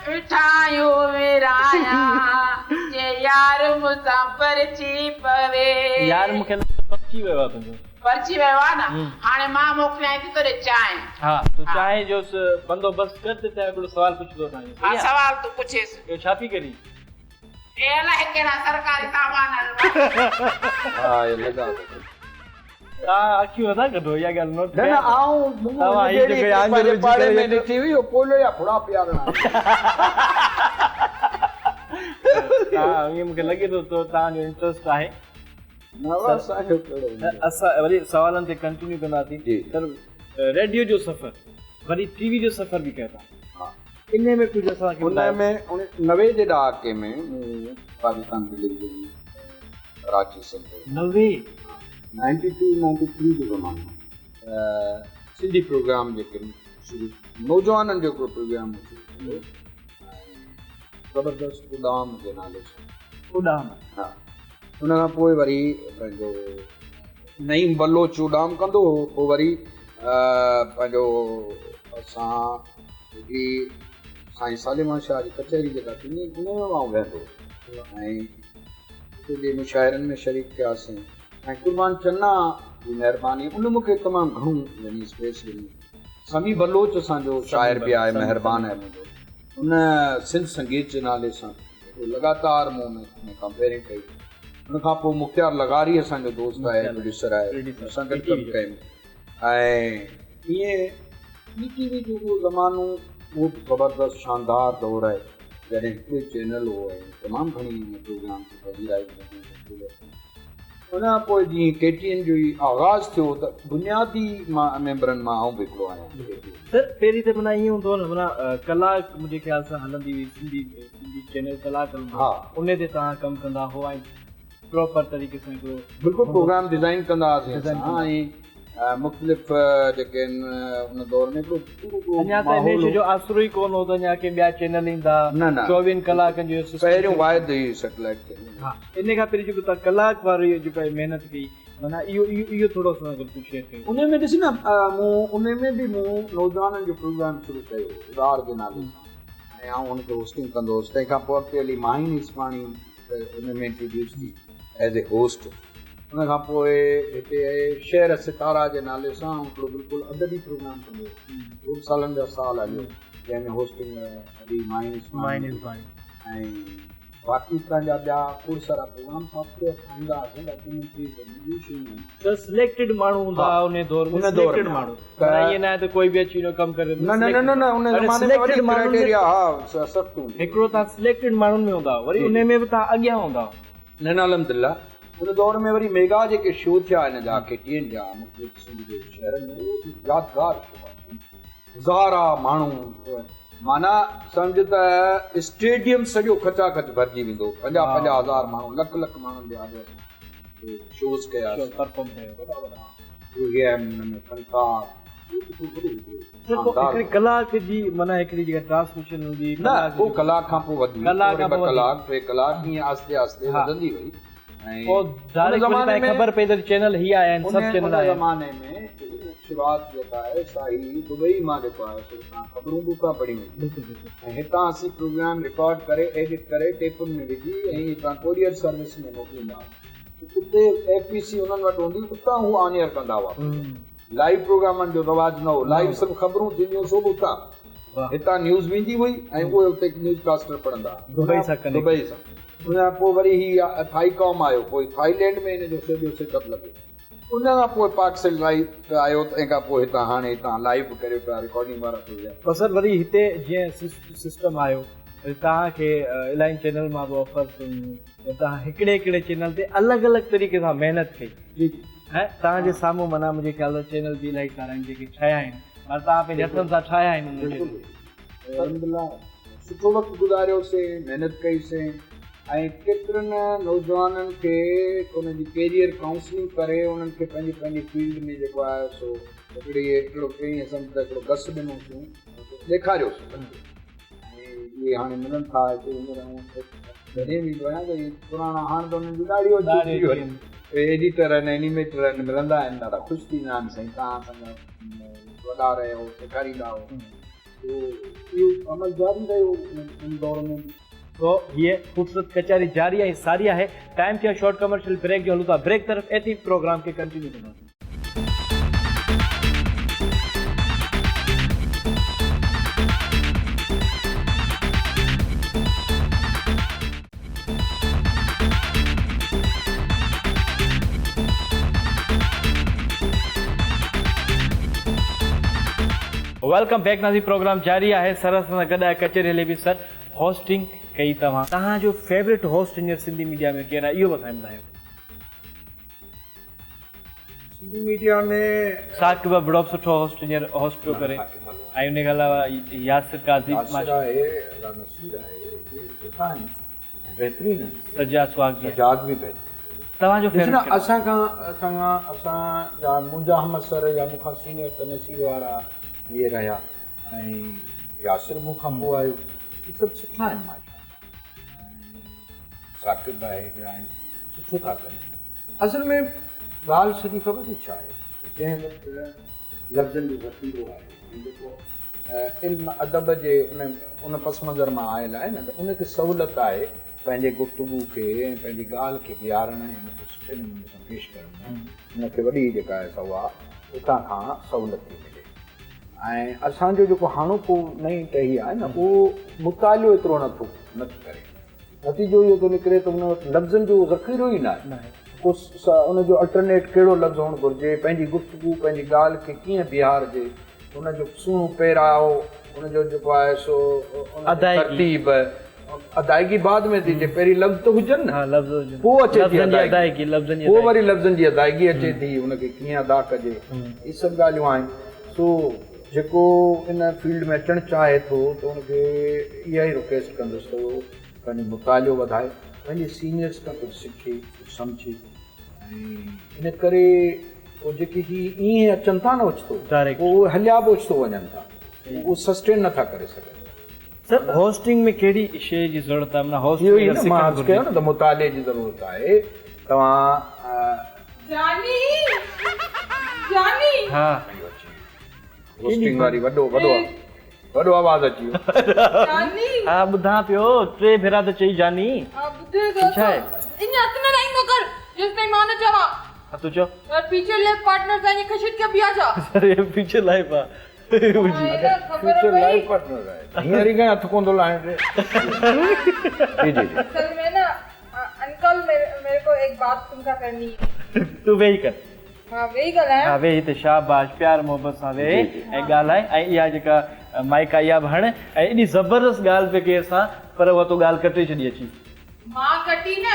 مٺايون ورهايان جي يار مون سان پرچي پوي. يار مون کي لڳي ٿو پرچي ويو آ تنهنجو. پرچي ويو آ نه هاڻي مان موڪليانء ٿي توڏي چانهه. ها تون چانهه جو بندوبست ڪر ته تنهن هڪڙو سوال پڇندو تان ها سوال تون پڇيس. اهو ڇا ٿي ڪرين؟ اي الائي ڪهڙا سرڪاري سامان آهن. ها اهي لڳا ٿا. توهان اکيون نٿا ڪڍو اها ڳالهه نوٽ نه نه آئون مون توهان هي جهڙي جيڪي آڱر پنهنجي وجهي پاڙي ڪري ۾ ڏٺي هئي اهو پوليو جا ڦڙا پيارڻ آيو. ها ائين مون کي لڳي ٿو ته توهان جو انٽرسٽ آهي. نه اسان جو ڪهڙو هوندو. اسان وري سوالن تي ڪنٽينيو ڪنداسين. جي. سر ريڊيو جو سفر وري ٽي وي جو سفر به ڪيو توهان. ها. انهي ۾ ڪجهه اسان کي ان ٻڌايو. ۾ 90 جي ڏهاڪي ۾ مون Pakistan television Karachi centre. 90؟ Ninety two ninety three جو زمانو ته سنڌي پروگرام جيڪي شروع نوجوانن جو هڪڙو پروگرام شروع ٿيو ۽ زبردست اڏام جي نالي سان. اڏام. ها ان کان پوء وري پنهنجو نعيم بلوچ اڏام ڪندو هو پوء وري پنهنجو اسان هڪڙي سائين ساليمان شاهه جي ڪچهري جيڪا ٿيندي ان ۾ به آئون ويهندو هوس ۽ اتي جي مشاعرن ۾ شريڪ ٿياسين ۽ قربان چنا جي مهرباني ان مون کي تمام گهڻو يعني اسپيس ڏني. سميع بلوچ اسان جو شاعر به آهي مهربان آهي منهنجو ان سنڌ سنگيت جي نالي سان هڪڙو لڳاتار مون ان ۾ ڪمپيئرنگ ڪئي ان کان پوء مختيار لغاري اسان جو دوست آهي پروڊيوسر آهي ان سان گڏ ڪم ڪيم ۽ ائين پي ٽي وي جو اهو زمانو اهو به زبردست شاندار دور آهي جڏهن هڪڙو ئي چينل هو ۽ تمام گهڻي ان پروگرام کي پذيرائي ملندي هئي مقبوليت ملي. ان کان پوء جيئن ڪي ٽي اين جو هي آغاز ٿيو ته بنيادي مان ميمبرن مان آئون به هڪڙو آهيان ڪي ٽي اين. سر پهرين ته معنيٰ ائين هوندو هو نه معنيٰ ڪلاڪ منهنجي خيال سان هلندي هئي سنڌي سنڌي چينل ڪلاڪ هلندو هو ان تي توهان ڪم ڪندا هو ۽ پراپر طريقي سان هڪڙو بلڪل پروگرام ڊزائين ڪندا هئاسين اسان ۽ مختلف جيڪي آهن ان دور ۾ هڪڙو پورو هڪڙو اڃا ته انهي شي جو آسرو ئي ڪونه هو ته اڃا ڪي ٻيا چينل ايندا نه نه چوويهن ڪلاڪن جو سسٽم پهريون واحد هي سيٽلائيٽ چينل ها انهي کان پهرين جيڪو توهان ڪلاڪ وارو اهو جيڪا محنت ڪئي معنيٰ اهو اهو اهو ٿورو اسان سان گڏ ڪجهه شيئر ڪيو. انهي ۾ ڏس نه مون انهي ۾ به مون نوجوانن جو پروگرام شروع ڪيو اڏار جي نالي سان ۽ آئون ان کي هوسٽنگ ڪندو هوس تنهن کان پوء اڳتي هلي ماهين عيسواڻي ته ان ۾ انٽروڊيوس ٿي ايز اي هوسٽ ان کان پوء هتي شعر ستارا جي نالي سان هڪڙو بلڪل ادبي پروگرام ڪندو هوس اهو به سالن جا سال هليو جنهن ۾ هوسٽنگ ادي ماهين عيسواڻي ۽ باقي هتان جا ٻيا کوڙ سارا پروگرام سافٽ ويئر ٺاهيندا هئاسين ڊاڪيومينٽريز ۽ ٻيون شيون آهن. ته سليڪٽيڊ ماڻهو هوندا هئا انهي دور ۾ سليڪٽيڊ ماڻهو پر ائين ناهي ته ڪوئي به اچي وڃو ڪم ڪري نه نه نه نه ان زماني ۾ وڏي ڪرائيٽيريا ها سخت هوندي هئي. هڪڙو توهان سليڪٽيڊ ماڻهن ۾ هوندا هئا وري انهي ۾ به توهان اڳيان هوندا هئا. نه نه الحمدلله ان دور ۾ وري ميگا جيڪي شو ٿيا هن جا ڪي ٽي اين جا مختلف سنڌ جي شهرن ۾ اهو به يادگار شو آهي هزارها ماڻهو معنيٰ سمجهه ته اسٽيڊيم سڄو کچا کچ ڀرجي ويندو هو پنجاهه پنجاهه هزار ماڻهو لک لک ماڻهن جي آڏو اسان شوز ڪياسين پرفارم ڪيو وڏا وڏا پروگرام ان ۾ فنڪار اهو به هڪڙو وڏو هڪڙو شاندار هڪڙي ڪلاڪ جي معنيٰ هڪڙي جيڪا ٽرانسميشن هوندي نه پوء ڪلاڪ کان پوء وڌي ڪلاڪ وري ٻه ڪلاڪ ٽي ڪلاڪ ائين آهستي آهستي وڌندي وئي ۽ پوء ڊائريڪٽ وري تانکي خبر پئي ته چينل هي آيا آهن سڀ چينل آيا ان زماني ۾ شروعات جيڪا آهي سا هي دبئي مان جيڪو آهي سو هتان خبرون به اتان پڙهيون وينديون ۽ هتان اسين پروگرام رڪارڊ ڪري ايڊٽ ڪري ٽيپن ۾ وجهي ۽ هتان ڪوريئر سروس ۾ موڪليندا هئاسين اتي ايف پي سي انهن وٽ هوندي هئي اتان هو آن ايئر ڪندا هئا لائيو پروگرامن جو رواج نه هو لائيو صرف خبرون ٿينديون سو به اتان هتان نيوز ويندي هئي ۽ اهي اتي نيوز ڪاسٽر پڙهندا هئا دبئي سان ان کان پوء وري هي ٿائي ڪام آيو پوء ٿائيلينڊ ۾ هن جو سڄو سيٽ اپ لڳو ان کان پوء پاڪ سيل لائيو آيو تنهن کان پوء هتان هاڻي هتان لائيو به ڪريو پيا رڪارڊنگ وارا پروگرام. پر سر وري هتي جيئن سسٽم آيو وري توهان کي الائين چينل مان به آفرس هيون ته توهان هڪڙي هڪڙي چينل تي الڳ الڳ طريقي سان محنت ڪئي جي جي ۽ توهان جي سامهون معنيٰ منهنجي خيال سان چينل به الائي سارا آهن جيڪي ٺهيا آهن. معنيٰ توهان پنهنجي هٿن سان ٺاهيا آهن انهن کي. بلڪل الحمدلله سٺو وقت گذاريوسين، محنت ڪئي سين ۽ ڪيترن نوجوانن کي انهن جي ڪيريئر ڪائونسلنگ ڪري انهن کي پنهنجي پنهنجي فيلڊ ۾ جيڪو آهي سو هڪڙي هڪڙو ڪئين سمجھ ته هڪڙو گس ڏنوسون ڏيکاريوسون بلڪه ۽ اهي هاڻي ملن ٿا هتي هينئر آئون جڏهن ويندو آهيان ته اهي پراڻا هاڻ ته انهن جون ڏاڙهيون اچي ويون آهن ايڊيٽر آهن اينيميٽر آهن ملندا آهن ڏاڍا خوش ٿيندا آهن سائين توهان اسان جا وڏا رهيا هو سيکاريندا هو اهو عمل جاري رهيو ان دور ۾ به. سو هيء خوبصورت ڪچهري جاري ۽ ساري آهي. ٽائيم ٿيو آهي شارٽ ڪمرشل بريڪ جو هلون ٿا بريڪ طرف ايتي پروگرام کي ڪنٽينيو ڪنداسين. Welcome back ناظرين پروگرام جاري آهي سر اسان سان گڏ آهي ڪچهري هلي پئي سر هوسٽنگ ڪئي توهان توهان جو فيورٽ هوسٽ هينئر سنڌي ميڊيا ۾ ڪير آهي اهو به اسان کي ٻڌايو. سنڌي ميڊيا ۾ ثاقب ابڙو به سٺو هوسٽ هينئر هوسٽ پيو ڪري ۽ ان کان علاوه ياسر قاضي ياسر آهي ادا نصير آهي اهي سٺا آهن ۽ بهترين آهن سجاد سهاڳ به سجاد به بهترين توهان جو فيورٽ ڪهڙو اسان کان اسان کان اسان جا منهنجا همعصر يا مون کان سينئر ته نصير وارا اهي رهيا ۽ ياسر مون کان پوء آيو اهي سڀ سٺا آهن ماشاء الله ۽ ثاقب آهي ٻيا آهن سٺو ٿا ڪن اصل ۾ ڳالهه سڄي خبر اٿئي ڇا آهي ته جنهن وٽ لفظن جو ذخيرو آهي ۽ جيڪو علم ادب جي ان ان پس منظر مان آيل آهي نه ته ان کي سهولت آهي پنهنجي گفتگو کي ۽ پنهنجي ڳالهه کي بيهارڻ ۽ ان کي سٺي نموني سان پيش ڪرڻ ۾ ان کي وڏي جيڪا آهي سا اها اتان کان سهولت ٿي ملي ۽ اسان جو جيڪو هاڻوڪو نئين ٽهي آهي نه اهو مطالعو ايترو نٿو نٿي ڪري نتيجو اهو ٿو نڪري ته ان وٽ لفظن جو ذخيرو ئي ناهي. ڪو ان جو الٽرنيٽ ڪهڙو لفظ هئڻ گهرجي، پنهنجي گفتگو، پنهنجي ڳالهه کي ڪيئن بيهارجي، ان جو سهڻو پيراء، ان جو جيڪو آهي سو ان جي ترتيب، ادائگي بعد ۾ ٿي اچي، پهرين لفظ ته هجن نه، پوء اچي ٿي ادائگي، پوء وري لفظن جي ادائگي اچي ٿي، ان کي ڪيئن ادا ڪجي، اهي سڀ ڳالهيون آهن. سو جيڪو ان فيلڊ ۾ اچڻ چاهي ٿو ته ان کي اها ئي رڪويسٽ ڪندس ته اهو پنهنجو مطالعو وڌائي، پنهنجي سينيئرس کان ڪجهه سکي، ڪجهه سمجهي ۽ ان ڪري پوء جيڪي هي ائين اچن ٿا نه اوچتو پوء اهي هليا به اوچتو وڃن ٿا، اهو سسٽين نٿا ڪري سگهن. سر هوسٽنگ ۾ ڪهڙي شيء جي ضرورت آهي معنيٰ هوسٽ اهو ئي نه مان عرض ڪيو نه ته مطالعي جي ضرورت آهي توهان. جاني جاني. ها. هوسٽنگ واري وڏو وڏو وڏو آواز اچي ويو. جاني. ها ٻڌان پيو ٽي ڀيرا ته چئي جاني. ها ٻڌي ٿو ڇا آهي؟ اڃا هٿ نه لائيندو ڪر جيستائين مان نه چوان. ها تون چئو. يار فيوچر لائيف پارٽنر سان ائين کشٽ ڪبي آ ڇا؟ سر هي فيوچر لائيف آ. فيوچر لائيف پارٽنر آهي هينئر ئي ڪنهن هٿ ڪونه ٿو لائڻ ڏي. جي جي جي. اصل ۾ نه انڪل ميري ڪو ايڪ بات تم سان ڪرني هي. تون ويهي ڪر. ها ويهي ڳالهايان. ها ويهي ته شاباش پيار محبت سان ويهي ۽ ڳالهائي ۽ اها جيڪا مائيڪ آهي اها به هڻ ۽ ايڏي زبردست ڳالهه پئي ڪئي اسان پر اها تو ڳالهه ڪٽي ڇڏي اچي. مان ڪٽي نه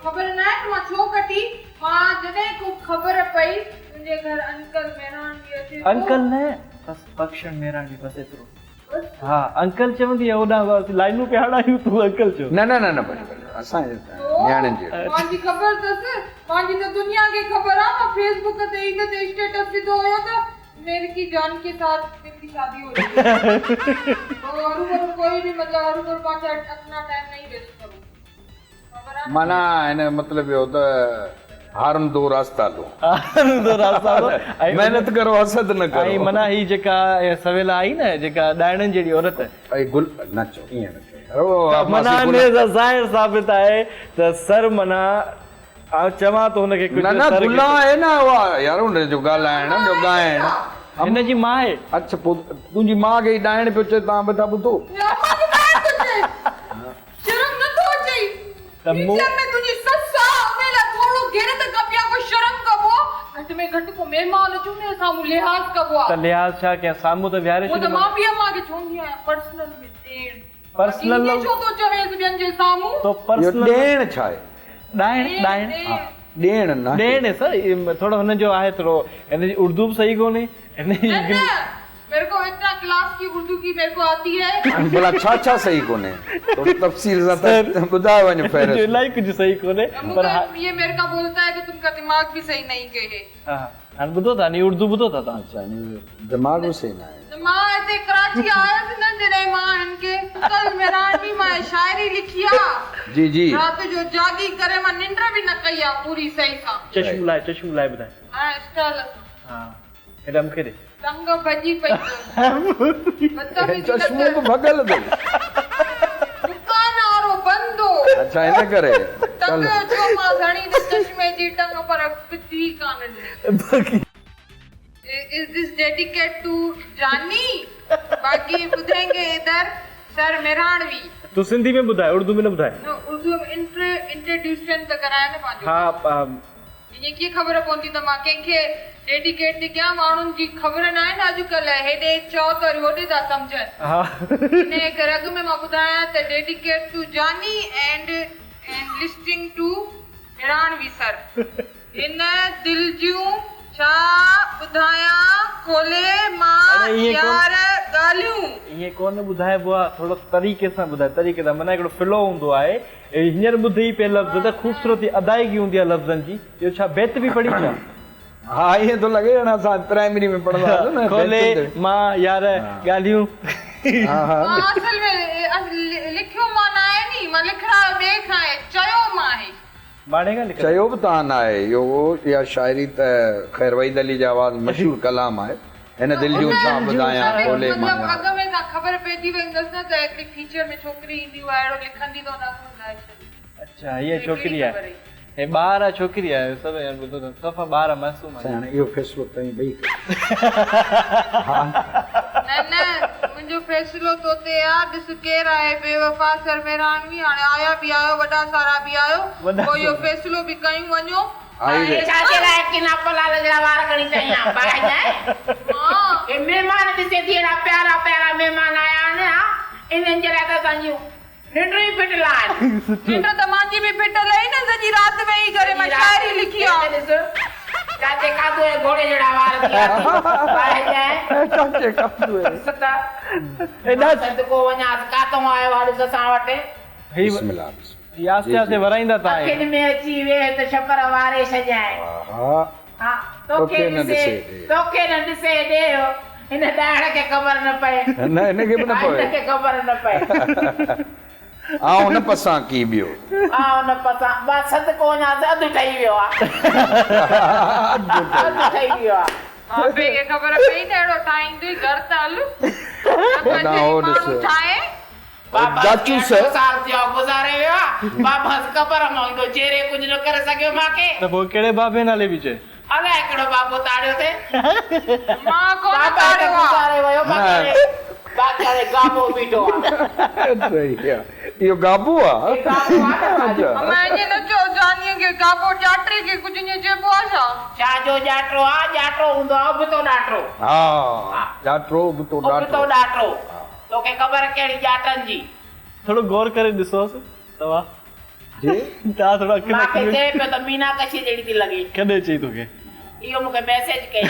خبر ناهي ته مان ڇو ڪٽي مان جڏهن ڪو خبر پئي تنهنجي گهر انڪل مهراڻ به اچي ٿو. انڪل نه بس بخشڻ مهراڻ به بس ايترو. ها انڪل چوندي هوڏانهن اسين لائنون پيا هڻايون تون انڪل چئو. نه نه نه نه ڀلي ڀلي اسان جي نياڻين جهڙو. مانجي خبر اٿس مانجي ته دنيا کي خبر آ مان فيس بڪ تي عيد تي اسٽيٽس وڌو هيو ته ميري ڪي جان ڪي ساٿ دل ڪي شادي هو رهي هي تو هروڀرو ڪوئي به مطلب هروڀرو پنهنجا اپنا ٽائيم نهين ويسٽ ڪرو. معنيٰ هن جو مطلب اهو ته هارن دو راستا لو. هارن دو راستا لو. محنت ڪرو حسد نه ڪرو. ۽ معنيٰ هي جيڪا سويلا آئي نه جيڪا ڏائڻن جهڙي عورت. اي گل نه چئو ائين نه چئو يار. معنيٰ انهيء سان ظاهر ثابت آهي ته سر معنيٰ آئون چوان ٿو هن کي ڪجهه نه نه سر کي گلان آهي نه اها يار ان جو ڳالهائڻ ٻيو ڳائڻ. هن جي ماء آهي. اڇا پوء تنهنجي ماء کي هي ڏائڻ پيو چئي توهان ويٺا ٻڌو. امان کي ڏائڻ ٿو چئي. شرم نه ٿو اچئي؟ ته مون. فيوچر ۾ تنهنجي سس آ، انهي لاء ٿورڙو غيرت ڪبي آ، ڪو شرم ڪبو آ، گهٽ ۾ گهٽ ڪو مهمان اچي انهي جي سامهون لحاظ ڪبو آ. ته لحاظ ڇا ڪيان، سامهون ته ويهاري هونء ته ڇڏيومانس. مان به امان کي چوندي آهيان پرسنل ۾ ڏيڻ. پرسنل باقي ائين ڇو ٿو چويس ٻين جي سامهون؟ تو اهو پرسنل. ڏيڻ ڇا آهي؟ ڏائڻ، ڏائڻ. ها ڏيڻ ناهي. ڏيڻ سر ٿورو هن جو آهي ٿورو هن جي اردو به صحيح ڪونهي هن جي نه نه. क्लास की उर्दू की मेरे को आती है। भला छा छा सही कोन्हे, थोरो तफ़सील सां त ॿुधाए वञ फ़हिरिस्त। इलाही कुझु सही कोन्हे पर ये मेरे का बोलता है कि तुमका दिमाग भी सही नहीं के है। हा, हाणे ॿुधो था नी, उर्दू ॿुधो था तव्हां? अच्छा, दिमाग बि सही न आहे। त मां हिते कराची आयुसि न, जॾहिं मां हिन खे कल मेहरानवी मां शाइरी लिखी आहे। जी जी। राति जो जागी करे मां निंड बि न कई आहे पूरी सही सां। चश्मो लाए, चश्मो लाए ॿुधाए। हा, स्टाइल। हा, हेॾा मूंखे ॾे। टंग भॼी पई। चश्मो बि भॻल अथई। दुकान वारो बंदि हो। अच्छा, इन करे। टंग जो मां घणी त चश्मे जी टंग पर पिथी कान ॾिनी। Is this dedicate to जानी? बाकी ॿुधाएंगे इधर सर मेहरानवी। तूं सिंधी में ॿुधाए, उर्दू में न ॿुधाए। न, उर्दू में इंट्रोड्यूशन त कराए न पंहिंजो। हा, ईअं कीअं ख़बर पवंदी त मां कंहिंखे डेडिकेट थी कयां? माण्हुनि जी ख़बर न आहे न अॼुकल्ह, हेॾे चओ त वरी होॾे था सम्झनि। हा, हिन करे अॻु में मां ॿुधायां त dedicate to Jani and listening to Mehranvi sir. हिन दिलि जूं छा ॿुधायां, खोले मां यार ॻाल्हियूं। ईअं कोन ॿुधाइबो आहे, थोरो तरीक़े सां ॿुधाए, तरीक़े सां, माना हिकिड़ो फ्लो हूंदो आहे। हींअर ॿुधे ई पिए लफ़्ज़ त ख़ूबसूरत अदायगी हूंदी आहे लफ़्ज़नि जी। इहो छा बैत बि पढ़ी छा? हा, ईअं थो लॻे ॼण असां प्राइमरी में पढ़ंदा हुआसीं न, खोले मां यार ॻाल्हियूं। हा हा, असल में लिखियो मां न आहे नी, मां लिखायो ॿिए खां आहे, चयो मां आहे। माणे खां लिखियो चयो बि तव्हां न आहे। इहो इहा शाइरी त ख़ैर वहीद अली जे आवाज़ मशहूर कलाम आहे। हिन दिलि जूं छा ॿुधायां, खोले मां यार। अॻु में तव्हां ख़बर पइजी वेंदसि न त हिकिड़ी फीचर में छोकिरी ईंदी, उहा अहिड़ो लिखंदी त हुन ॿुधाए छॾी। अच्छा, हीअ छोकिरी आहे, हे ॿार आहे, छोकिरी आहे, सभु यार ॿुधो त सफ़ा ॿार आहे, मासूम आहे। हाणे इहो फ़ैसिलो तव्हीं ॿई कयो। न न, मुंहिंजो फ़ैसिलो तो ते आहे। ॾिस केरु आहे बेवफ़ा सर मेहरानवी। हाणे आया बि आहियो, वॾा सारा बि आहियो, पोइ इहो फ़ैसिलो बि कयूं वञो। छा जे लाइ किना पलाल जहिड़ा वार खणी चई आहे बाहि न? हे महिमान ॾिसे थी, अहिड़ा प्यारा प्यारा महिमान आया आहिनि। हा, इन्हनि जे लाइ त असांजूं निंडूं ई फिटल आहिनि। निंड त मुंहिंजी बि फिटल आई न, सॼी राति वेही करे मां शाइरी लिखी आहे। ॾिस चाचे कादू ऐं घोड़े जहिड़ा वार थी विया बाहि न। चाचे कादू ॾिस त सदको वञांसि, कातों आयो आहे ॾिस असां वटि। बिस्मिल्लाह, आस्ते आस्ते वराईंदा तव्हां। अखियुनि में अची वेह त छपर वारे छॾियांइ। हा, तोखे ॾिसे, तोखे न ॾिसे ॾेह, हिन ॾाइण खे ख़बर न पए। न, हिनखे बि न पवे, हिनखे ख़बर न पए। आउं न पसां की ॿियो, आउं न पसां। बसि सदको वञांसि, अधु ठही वियो आहे, अधु ठही वियो आहे। बाबे खे ख़बर पई त अहिड़ो ठाहींदो ई घर त हल। ठाहे बाबा साल थियो गुज़ारे वियो आहे, बाबा ख़बर मां ईंदो चेहरे कुझु न करे सघियो मूंखे। त पोइ कहिड़े बाबे नाले बि चए? अलाए कहिड़ो बाबो ताड़ियो ते। मां कोन ताड़ियो आहे, गुज़ारे वियो। बाकी हाणे गाबो बीठो आहे। सही आहे, इहो गाबो आहे। अम्मा ईअं न चओ जानीअ खे, गाबो ॼाटरे खे कुझु ईअं चइबो आहे छा? छा जो ॼाटरो आहे? ॼाटरो हूंदो आहे उबतो ॾाटरो। हा, ॼाटरो उबतो ॾाटरो, उबतो ॾाटरो। तोखे ख़बर कहिड़ी ॼाटनि जी? थोरो गौर करे ॾिसोसि तव्हां। जी, तव्हां थोरो अखि मूंखे चए पियो त मीना कशी जहिड़ी थी लॻे। कॾहिं चई तोखे? इहो मूंखे मैसेज कई।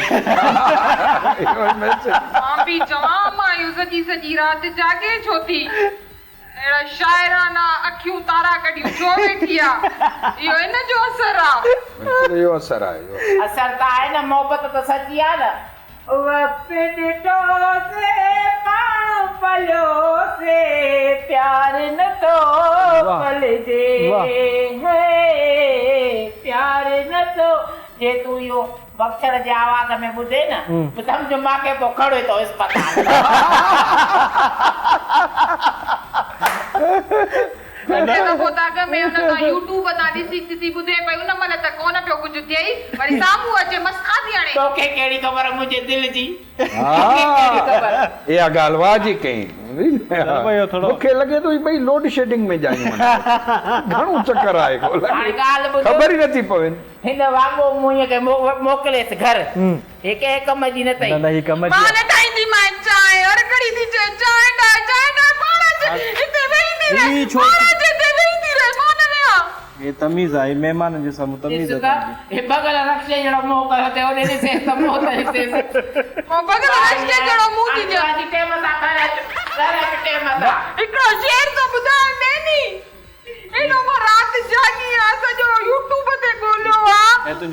इहो मैसेज मां बि चवां, मां इहो सॼी सॼी राति जाॻे छो थी? अहिड़ा शाइराना अखियूं तारा कढियूं छो वेठी आहे? इहो इन जो असरु आहे। इहो असरु आहे, इहो असरु त आहे न, मोहबत त सची आहे न। वक़्तु ॾिठोसीं पाण पलियोसीं, प्यार नथो पलिजे, प्यार नथो। जे तूं इहो बख्शण जे आवाज़ में ॿुधे न, सम्झ मूंखे पोइ खड़ो थो अस्पताल। पोइ त अॻु में हुन खां यूट्यूब तां ॾिसी ॾिसी ॿुधे पई, उन महिल त कोन पियो कुझु थिए, वरी साम्हूं अचे मस्का थी हाणे। तोखे कहिड़ी ख़बर मुंहिंजे दिलि जी? इहा ॻाल्हि वाह जी कई। मूंखे लॻे थो ॿई लोड शेडिंग में जायूं, घणो चकर आहे, ख़बर ई नथी पवे। हिन वाङो मुंहिं खे मोकिलेसि घर, हे कंहिं कम जी न अथई। न, ही कम जी मां न ठाहींदी मां चांहि, हर घड़ी थी चए चांहि ठाहि, चांहि ठाहि, पाण अचे हिते वेही थी रहे, पाण अचे हिते वेही थी रहे, मां न वेहां। هي تميز آهي مهمانن جي سامهون تميز ڏس ته هي ڀڳل رڪشي جهڙو منهن ڪيو اٿئي هوڏي ڏسيس ته منهن ته ڏسيس. مان ڀڳل رڪشي جهڙو منهن ٿي ڏيان. اچ ٽيم سان گهر اچ گهر اچ ٽيم سان. هڪڙو شعر ٿو ٻڌايان نيني ايڏو مان رات جاڳي آ سڄو يوٽيوب تي ڳوليو آ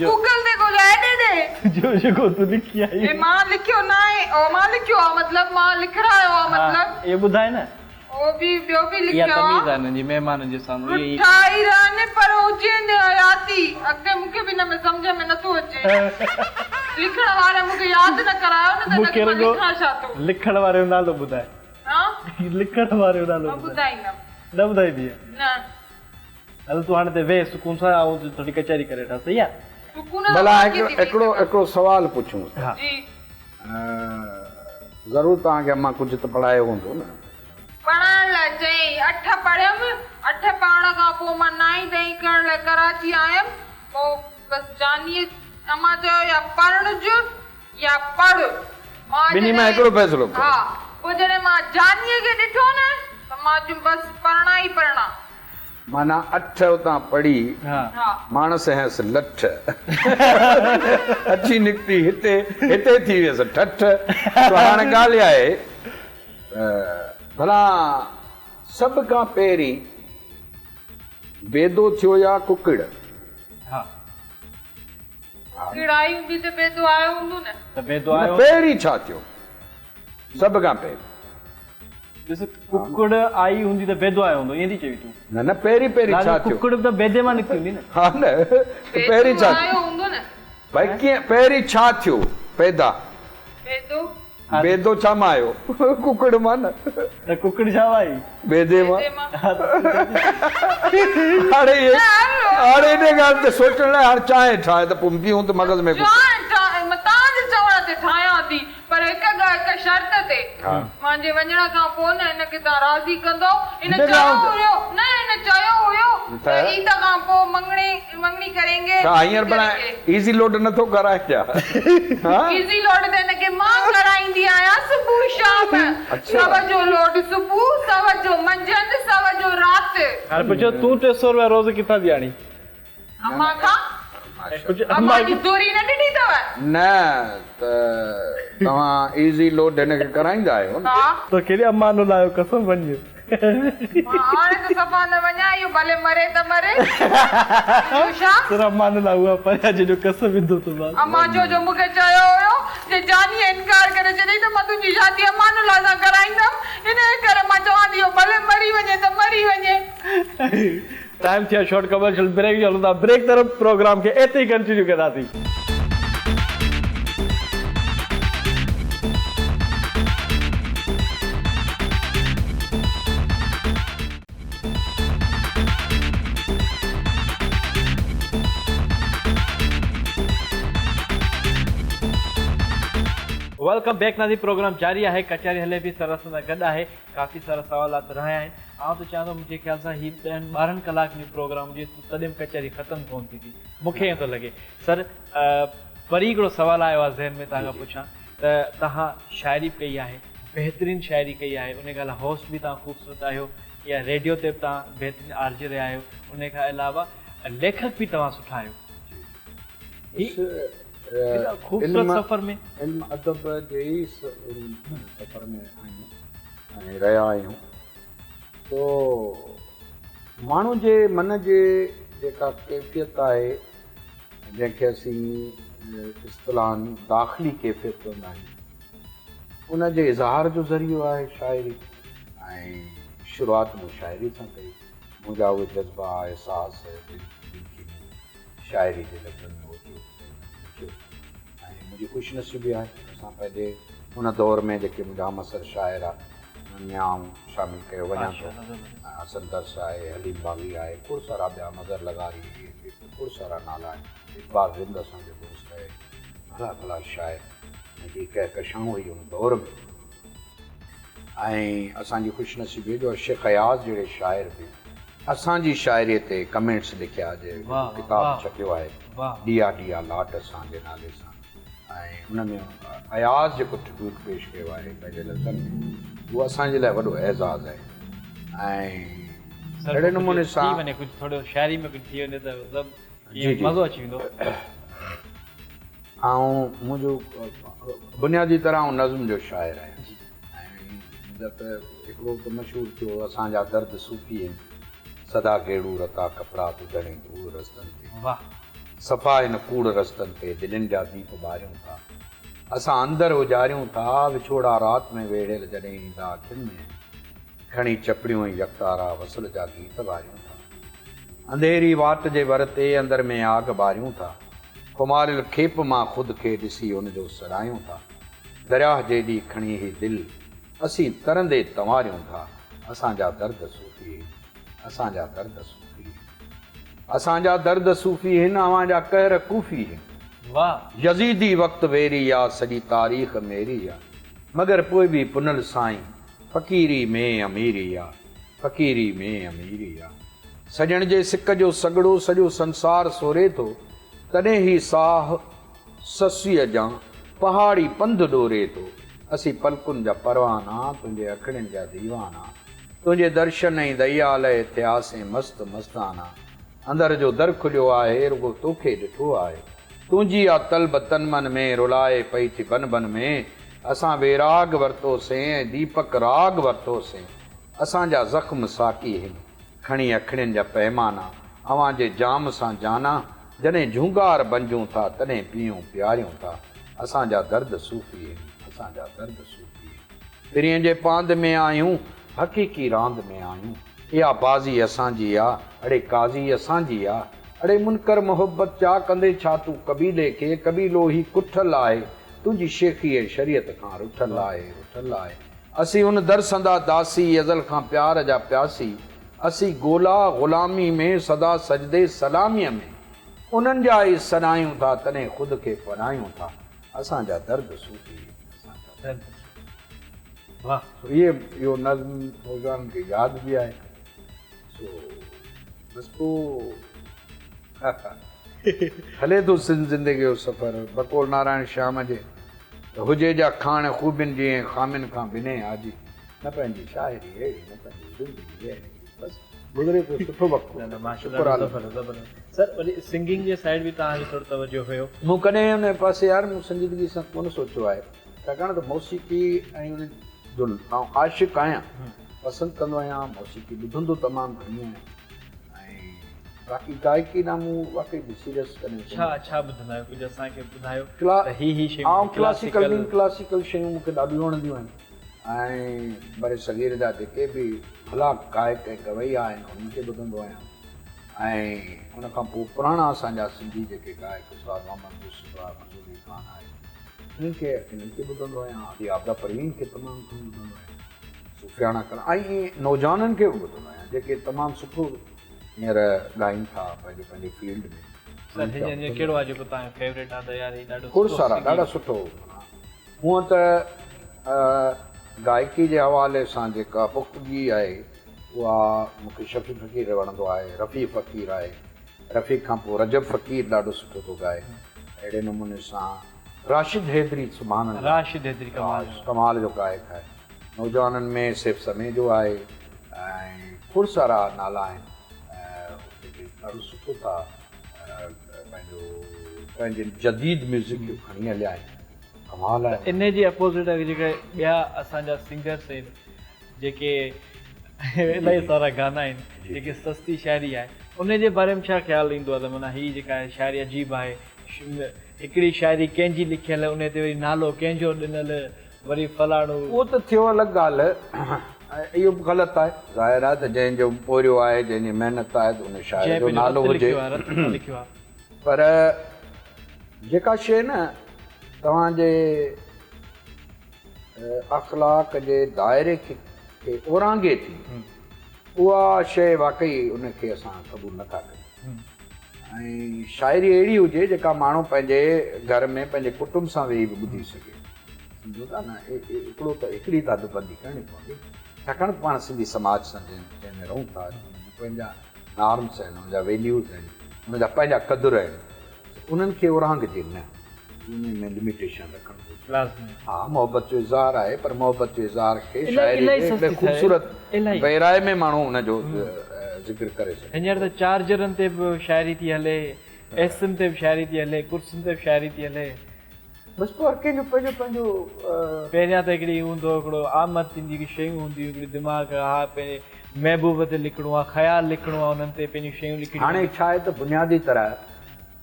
گوگل تي ڳوليو آ ايڏي ڏي. جو جيڪو تون لکي آئي. هي مان لکيو ناهي او مان لکيو آ مطلب مان لکرايو آ مطلب. ها اهو ٻڌاء نه. او به ٻيو به لکيو آ. اها تميز آ هنن جي مهمانن جي سامهون اهي ئي. رٺا ئي رهن پر هجين حياتي. اڳتي مون کي به ان ۾ سمجهه ۾ نٿو اچي. لکڻ واري مون کي ياد نه ڪرايو نه ته مون ان کي کي مان رڳو لکان ڇا ٿو. لکڻ واري جو نالو ٻڌاء. ها؟ لکڻ واري جو نالو مان ٻڌاء. ٻڌائيندم. نه ٻڌائيندينء؟ نه. هل تون هاڻي هتي ويهه سڪون سان آئون ٿوري ڪچهري ڪري وٺان صحيح آ. سڪون سان ڀلا مان ڪيئن ٿي ويهي هڪڙو سگهان. هڪڙو سوال پڇونس. ها. جي. ضرور توهان کي امان ڪجهه ته پڙهايو هوندو نه؟ پڙهڻ لاء چيائين. اٺ پڙهيم. اٺ پڙهڻ کان پوء مان نائين ڏهين ڪرڻ لاء ڪراچي آيم. پوء بس جانيء امان چيو يا پرڻج يا پڙهه. مان ٻنهي مان جڏهن هڪڙو فيصلو ڪر. ها. پوء جڏهن مان جانيء کي ڏٺو نه ته مان چيم بس پرڻا ئي پرڻا. معنيٰ اٺ اتان پڙهي ماڻس هيس لٺ اچي نڪتي هتي هتي ٿي ويس ٺٺ سو هاڻ ڳالهه اها آهي ته ڀلا سڀ کان پهرين بيدو ٿيو يا ڪڪڙ؟ ها. ڪڪڙ آئي هوندي ته بيدو آيو هوندو نه. ته بيدو آيو. پهرين ڇا ٿيو سڀ کان پهرين؟ ڏس ڪڪڙ آئي هوندي ته بيدو آيو هوندو ائين ٿي چوين تون. نه نه پهرين پهرين ڇا ٿيو. ڪڪڙ به ته بيدي مان نڪتي هوندي نه. ها نه ته پهرين ڇا آيو هوندو نه. ڀائي ڪيئن پهرين ڇا ٿيو پيدا. بيدو. بيدو ڇا مان آيو ڪڪڙ مان نه. ته ڪڪڙ ڇا مان آئي. بيدي مان. هاڻي هاڻي ان ڳالهه تي سوچڻ لاء هاڻي چانهه ٺاهه ته پوء پيئون ته مغز ۾ چانهه ٺاهه مان توهان جي چوڻ تي ٺاهيان ٿي. پر هڪ ڳالهه هڪ شرط تي، مانجي وڃڻ کان پوء نه هن کي توهان راضي ڪندؤ. هن چيو هيو نه هن چيو هيو ته عيد کان پوء مڱڻي مڱڻي ڪرينگي. ڇا هينئر ڀلا ايزي لوڊ نه ٿو ڪرائي ڇا؟ ايزي لوڊ ته هن کي مان ڪرائيندي آهيان صبح شام. سو جو لوڊ صبح، سو جو منجهند، سو جو رات. هاڻي پڇيو تون 300 روپيا روز ڪٿان ٿي آڻين؟ امان کان؟ امان جي دوري نه ڏٺي اٿو؟ نه ته توهان ايزي لوڊ هن کي ڪرائيندا آهيو نه. ها. توکي ڏي امان نه لايو قسم وڃ. مان هاڻي ته صفا نه وڃان اهو ڀلي مري ته مري. ٻيو ڇا؟ سر امان لاء اها پريان جيڏو قسم وڌو ٿو مانس. امان جو جو مون کي چيو هيو جي جانيء انڪار ڪري ڇڏيئي ته مان تنهنجي شادي امان الله سان ڪرائيندم انهيء ڪري مان چوان ٿي اهو ڀلي مري وڃي ته مري وڃي. ٽائيم ٿيو آهي شارٽ ڪمرشل بريڪ جو هلون ٿا بريڪ طرف پروگرام کي اتي ئي ڪنٽينيو ڪنداسين. Welcome back ناظرين پروگرام جاري آهي ڪچهري هلي پئي سر اسان سان گڏ آهي ڪافي سارا سوالات رهيا آهن آئون ته چوان ٿو منهنجي خيال سان هي ڏهن ٻارهن ڪلاڪن جو پروگرام هجي ته تڏهن به ڪچهري ختم ڪونه ٿيندي مون کي ائين ٿو لڳي. سر وري هڪڙو سوال آيو آهي ذهن ۾ توهان کان پڇان ته توهان شاعري به ڪئي آهي بهترين شاعري ڪئي آهي ان کان علاوه هوسٽ به توهان خوبصورت آهيو يا ريڊيو تي به توهان بهترين آر جي رهيا آهيو ان کان علاوه ليکڪ به توهان سٺا آهيو هي خوبصورت سفر ۾. علم ادب جي ئي سفر ۾ آهيون ۽ رهيا آهيون. تو ماڻهو جي من جي جيڪا ڪيفيت آهي، جنهن کي اسين اصطلاحاً داخلي ڪيفيت چوندا آهيون، ان جي اظهار جو ذريعو آهي شاعري ۽ شروعات مون شاعري سان ڪئي. منهنجا اهي جذبا، احساس جن کي مون شاعري جي لفظن ۾ اوتيو ۽ لکيو ۽ منهنجي خوش نصيبي آهي اسان پنهنجي ان دور ۾ جيڪي منهنجا همعصر شاعر آ انهن ۾ آئون شامل ڪيو وڃان ٿو. حسن درس آهي، حليم باغي آهي، کوڙ سارا ٻيا مظهر لغاري کوڙ سارا نالا آهن. اقبال رند اسان جو دوست آهي. ڀلا ڀلا شاعر ۽ هڪڙي ڪهڪشان هئي ان دور ۾ ۽ اسان جي خوش نصيبي جو شيخ اياز جهڙي شاعر به اسان جي شاعريء تي ڪمينٽس لکيا جي ڪتاب ڇپيو آهي ڏيئا ڏيئا لاٽ اسان جي نالي سان ۽ ان ۾ اياز جيڪو ٽربيوٽ پيش ڪيو آهي پنهنجي لفظن ۾ اهو اسان جي لاء وڏو اعزاز آهي ۽ اهڙي نموني سان ٿي وڃي ڪجهه ٿورو شاعري ۾ ڪجهه ٿي وڃي ته مطلب مزو اچي ويندو. آئون منهنجو بنيادي طرح آئون نظم جو شاعر آهيان ۽ ته هڪڙو ته مشهور ٿيو اسان جا درد صوفي آهن سدا گيڙو رتا ڪپڙا ڌوڌڻ ۽ ڌوڙ رستن تي صفا هن ڪوڙ رستن تي دلين جا ديپ ٻاريون ٿا اسان اندر اجاريون ٿا وڇوڙا رات ۾ ويڙهيل جڏهن ايندا اکين ۾. کڻي چپڙيون ۽ يڪتارا وصل جا گيت واريون ٿا. انڌيري واٽ جي ور تي اندر ۾ آگ ٻاريون ٿا. خماريل کيپ مان خود کي ڏسي ان جو سڏايون ٿا. درياهه جيڏي کڻي هي دل اسين ترندي تنواريون ٿا. اسان جا درد صوفي هن، اسان جا درد صوفي هن. اسان جا درد صوفي هن، اوهان جا قهر ڪوفي هن. يزيدي وقت ويري آ، سڄي تاريخ ميري آ. مگر پوء به پنهل سائين فقيري ۾ اميري آ، فقيري ۾ اميري آ. سڄڻ جي سڪ جو سڳڙو سڄو سنسار سوري ٿو، تڏهن هي ساهه سسئيء جان پهاڙي پنڌ ڏوري ٿو. اسين پلڪن جا پروانا، تنهنجي اکڙين جا ديوانا، تنهنجي درشن ۽ ديا لئه ٿياسين مست مستانا. اندر جو در کليو آهي، رڳو توکي ڏٺو آهي. تنهنجي آ طلب تن من ۾، رلائي پئي ٿي بن بن ۾. اسان ويراڳ ورتوسين ۽ ديپڪ راڳ ورتوسين. اسان جا زخم ساقي هن، کڻي اکڙين جا پيمانا. اوهان جي جام سان جانا، جڏهن جهونگار بنجون ٿا، تڏهن پيئون پياريون ٿا. اسان جا درد صوفي هن، اسان جا درد صوفي هن. پرينء جي پاند ۾ آهيون، حقيقي راند ۾ آهيون. اها بازي اسان جي آ، اڙي قاضي اسان جي آ. اڙي منڪر محبت جا، ڪندين ڇا تون قبيلي کي، قبيلو هي ڪٺل آهي، تنهنجي شيخي ۽ شريعت کان رٺل آهي، رٺل آهي. اسين ان در سندا داسي، ازل کان پيار جا پياسي. اسين گولا غلامي ۾، سدا سجدي سلاميء ۾. انهن جا ئي سڏايون ٿا، تڏهن خود کي پرايون ٿا. اسان جا درد صوفي، اسان جا درد صوفي. واھ. سو اهي اهو نظم نوجوانن کي ياد به آهي سو بس پوء هلي ٿو سنڌ زندگي جو سفر بقول نارائڻ شيام جي ته هجي جا کاڻ خوبين جي ۽ خامين کان بنهه آجي نه پنهنجي شاعري اهڙي نه پنهنجي زندگي اهڙي بس گذري پيو سٺو وقت نه نه ماشاءالله شڪر آ زبردست زبردست سر وري سنگنگ جي سائيڊ به توهان جو ٿورو توجه هيو. مون ڪڏهن ان پاسي يار مون سنجيدگي سان ڪونه سوچيو آهي. ڇاڪاڻ ته موسيقي ۽ ان جو آئون عاشق آهيان، پسند ڪندو آهيان، موسيقي ٻڌندو تمام گهڻي آهيان ۽ باقي گائڪي ڏانهن مون واقعي به سيريس ڪڏهن ڪونه. ڇا ڇا ٻڌندا آهيو ڪجهه اسان کي ٻڌايو ته هي هي شيون آئون ڪلاسيڪل نيم ڪلاسيڪل شيون مون کي ڏاڍيون وڻنديون آهن ۽ برصغير جا جيڪي به ڀلا گائڪ ۽ گويا آهن انهن کي ٻڌندو آهيان ۽ ان کان پوء پراڻا اسان جا سنڌي جيڪي گائڪ استاد محمد يوسف آهي منظور علي خان آهي انهن کي انهن کي ٻڌندو آهيان ادي عابده پروين کي تمام گهڻو ٻڌندو آهيان صوفياڻا ڪلام ۽ ائين نوجوانن کي به ٻڌندو آهيان جيڪي تمام سٺو هينئر ڳائين ٿا پنهنجي پنهنجي فيلڊ ۾ سر هن جي ڪهڙو آهي جيڪو توهان جو فيوريٽ آهي ته يار هي ڏاڍو کوڙ سارا ڏاڍا سٺو هونء ته گائڪي جي حوالي سان جيڪا پختگي آهي اها مون کي شفيع فقير وڻندو آهي رفيع فقير آهي رفيق کان پوء رجب فقير ڏاڍو سٺو ٿو ڳائي. اهڙي نموني سان راشد حيدري سبحان الله راشد حيدري ڪمال جو ڪمال جو گائڪ آهي. نوجوانن ۾ سيف سميجو آهي ۽ کوڙ سارا نالا آهن جيڪي ڏاڍو سٺو ٿا پنهنجو پنهنجي جديد ميوزڪ کي کڻي هليا آهن ڪمال آهي. انهي جي اپوزٽ جيڪي ٻيا اسان جا سنگرس آهن جيڪي الاهي سارا گانا آهن جيڪي سستي شاعري آهي ان جي باري ۾ ڇا خيال ايندو آهي ته معنيٰ هي جيڪا آهي شاعري عجيب آهي هڪڙي شاعري ڪنهن جي لکيل ان تي وري نالو ڪنهن جو ڏنل وري فلاڻو. اهو ته ٿيو الڳ ڳالهه اهو به غلط آهي ظاهر آهي ته جنهن جو پورهيو آهي جنهن جي محنت آهي ته ان شاعر جو نالو هجي پر جيڪا شيء نه توهان جي اخلاق جي دائري کي اورانگهي ٿي، اها شيء واقعي ان کي اسان قبول نه ٿا ڪريون ۽ شاعري اهڙي هجي جيڪا ماڻهو پنهنجي گهر ۾ پنهنجي ڪٽنب سان ويهي به ٻڌي سگهي. سمجهو ٿا نه هڪڙو ته هڪڙي ته حد بندي ڪرڻي پوندي ڇاڪاڻ ته پاڻ سنڌي سماج سان جنهن ۾ رهون ٿا ان جا پنهنجا نارمس آهن ان جا ويليوز آهن ان جا پنهنجا قدر آهن انهن کي اورانگهجي نه. ان ۾ لميٽيشن رکڻ گهرجي. لازمي. ها محبت جو اظهار آهي پر محبت جو اظهار کي الائي شاعري الائي جي هڪڙي سستي ٿئي خوبصورت الائي. پيرائي ۾ ماڻهو ان جو ذڪر ڪري سگهجي. هينئر ته چارجرن تي به شاعري ٿي هلي، ايسين تي به شاعري ٿي هلي، ڪرسين تي به شاعري ٿي هلي. بس پوء هر ڪنهن جو پنهنجو پنهنجو. پهريان ته هڪڙي هوندو هو هڪڙو آمد ٿيندي هڪڙي شيون هونديون هڪڙي دماغ ها پنهنجي محبوب تي لکڻو آ خيال لکڻو آ انهن تي پنهنجون شيون لکڻيون هاڻي ڇا آهي ته بنيادي طرح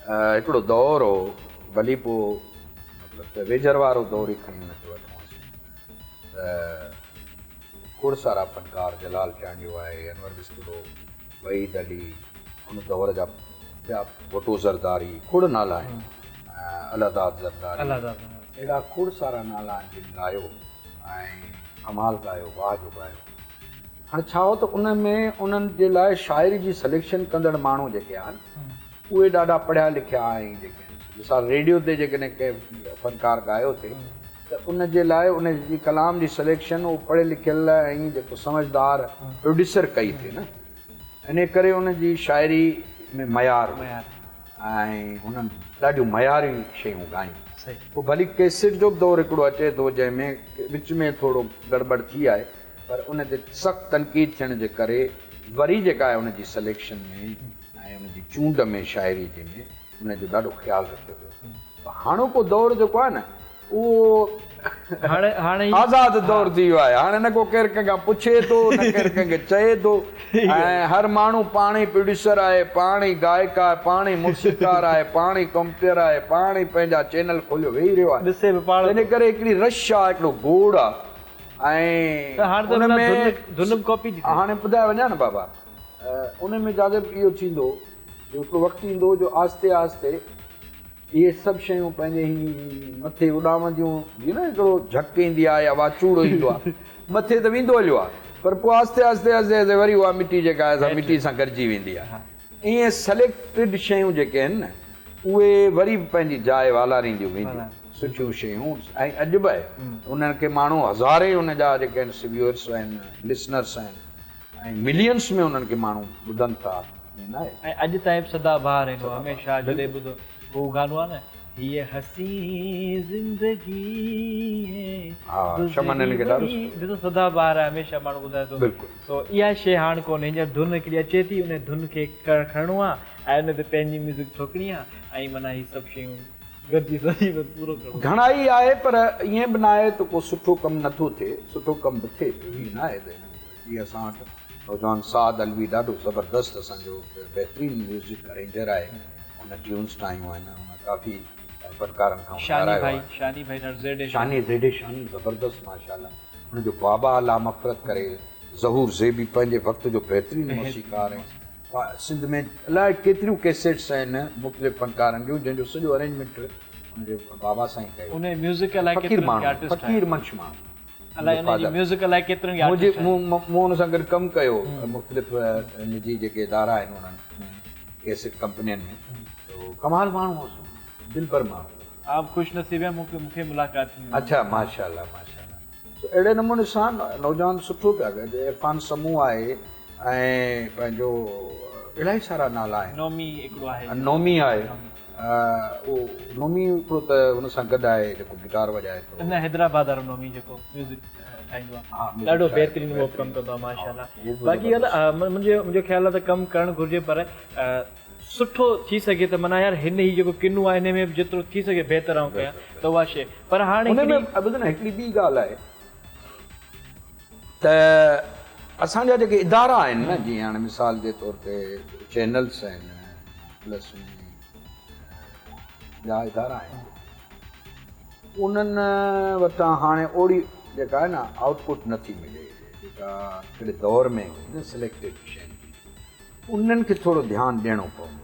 هڪڙو دور هو ڀلي پوء مطلب ته ويجهر وارو دور ئي کڻي ان کي وٺون اسين ته کوڙ سارا فنڪار جلال چانڊيو آهي انور بسترو وحيد علي ان دور جا ٻيا ڀٽو زرداري کوڙ نالا آهن الله داد زرداري اهڙا کوڙ سارا نالا آهن جن ڳايو ۽ ڪمال ڳايو واهه جو ڳايو. هاڻي ڇا هو ته ان ۾ انهن جي لاء شاعري جي سليڪشن ڪندڙ ماڻهو جيڪي آهن اهي ڏاڍا پڙهيا لکيا ۽ جيڪي آهن مثال ريڊيو تي جيڪڏهن ڪنهن فنڪار ڳايو ٿي ته ان جي لاء ان جي ڪلام جي سليڪشن اهو پڙهيل لکيل ۽ جيڪو سمجهدار پروڊيوسر ڪئي ٿي نه انهي ڪري ان جي شاعري ۾ معيار هو ۽ هنن ڏاڍيون معياري شيون ڳايون. پوء ڀلي ڪيسٽ جو به دور هڪڙو اچي ٿو جنهن ۾ وچ ۾ ٿورو گڙٻڙ ٿي آهي پر ان تي سخت تنقيد ٿيڻ جي ڪري وري جيڪا آهي ان جي سليڪشن ۾ ۽ ان جي چونڊ ۾ شاعري جي ۾ ان جو ڏاڍو خيال رکيو ويو. پر هاڻوڪو دور جيڪو آهي نه اهو آزاد دور ٿي ويو آهي. هاڻي نه ڪو ڪير ڪنهن کان پڇي ٿو نه ڪير ڪنهن کي چئي ٿو ۽ هر ماڻهو پاڻ ئي پروڊيوسر آهي، پاڻ ئي گائڪ آهي، پاڻ ئي موسيقار آهي، پاڻ ئي ڪمپيئر آهي، پاڻ ئي پنهنجا چينل کوليو ويهي رهيو آهي. تنهن ڪري هڪڙي رش آهي، هڪڙو گوڙ آهي ۽ ان ۾ هاڻي ٻڌائي وڃان نه بابا ان ۾ جاذب اهو ٿيندو جو هڪڙو وقت ايندو جو آهستي آهستي اهي سڀ شيون پنهنجي هي مٿي اڏامنديون جيئن نه هڪڙو جهڪ ايندي آهي يا واچوڙو ايندو آهي مٿي ته ويندو هليو آهي پر پوء آهستي آهستي آهستي آهستي وري اها مٽي جيڪا آهي سا مٽي سان گڏجي ويندي آهي ائين سليڪٽيڊ شيون جيڪي آهن نه اهي وري به پنهنجي جاء والارينديون وينديون سٺيون شيون ۽ اڄ به آهي انهن کي ماڻهو هزارين ان جا جيڪي آهن ويوئرس آهن لسنرس آهن ۽ ملينس ۾ انهن کي ماڻهو ٻڌن ٿا ائين ناهي. ۽ اڄ تائين به سدا بهار آهن هو هميشه جڏهن ٻڌو هو گانو آهي نه هيء حسين زندگي ها شمن هن کي ڏاڍو سٺو ڏسو سدا بهار آهي هميشه ماڻهو ٻڌائي ٿو بلڪل سو اها شيء هاڻ ڪونهي هينئر ڌن هڪڙي اچي ٿي ان ڌن کي کڻڻو آهي ۽ ان تي پنهنجي ميوزڪ ٺوڪڻي آهي ۽ معنيٰ هي سڀ شيون گڏجي سڄي بس پورو ڪرڻو آهي. گهڻائي آهي پر ائين به ناهي ته ڪو سٺو ڪم نٿو ٿئي سٺو ڪم به ٿئي پيو ائين ناهي ته جي اسان وٽ نوجوان سعد علوي ڏاڍو زبردست اسان جو بهترين ميوزڪ ارينجر آهي ان ٽيونس ٺاهيون آهن ان ڪافي فنڪارن کان شاني ڀائي شاني ڀائي ڏاڍو Z A Shani Z A Shani زبردست ماشاءالله ان جو بابا الله مغفرت ڪري ظهور زيبي پنهنجي وقت جو بهترين موسيقار ۽ سنڌ ۾ الائي ڪيتريون ڪيسيٽس آهن مختلف فنڪارن جون جنهن جو سڄو ارينجمينٽ ان جي بابا سائين ڪيو ان ميوزڪ الائي فقير ماڻهو فقير منش ماڻهو الائي ان جي ميوزڪ الائي ڪيترن کي آرٽسٽ مون ان سان گڏ ڪم ڪيو مختلف نجي جيڪي ادارا آهن انهن ۾ ڪيسٽ ڪمپنين ۾ تو ڪمال ماڻهو هو سو دلبر ماڻهو. آء به خوش نصيب آهيان مون کي ملاقات ٿي. اڇا ماشاءالله ماشاءالله سو اهڙي نموني سان نوجوان سٺو پيا ڳائن عرفان سمون آهي ۽ پنهنجو الاهي سارا نالا آهن. نومي هڪڙو آهي. نومي آهي. اهو نومي هڪڙو ته هن سان گڏ آهي جيڪو گٽار وڄائي ٿو. نه حيدرآباد وارو نومي جيڪو ميوزڪ ٺاهيندو آهي ڏاڍو بهترين اهو ڪم ڪندو آهي ماشاءالله باقي ڳالهه منهنجو خيال آهي ته ڪم ڪرڻ گهرجي پر سٺو ٿي سگهي ته معنيٰ يار هن هي جيڪو ڪنو آهي هن ۾ به جيترو ٿي سگهي بهتر آئون ڪيان ته اها شيء پر هاڻي هن ۾ ٻڌ نه هڪڙي ٻي ڳالهه آهي ته اسان جا جيڪي ادارا آهن نه جيئن هاڻي مثال جي طور تي چينلس آهن پلس ٻيا ادارا آهن انهن وٽان هاڻي اوڙي جيڪا آهي نه آئوٽ پٽ نٿي ملي جيڪا هڪڙي دور ۾ هئي نه سليڪٽيڊ شين جي انهن کي ٿورو ڌيان ڏيڻو پوندو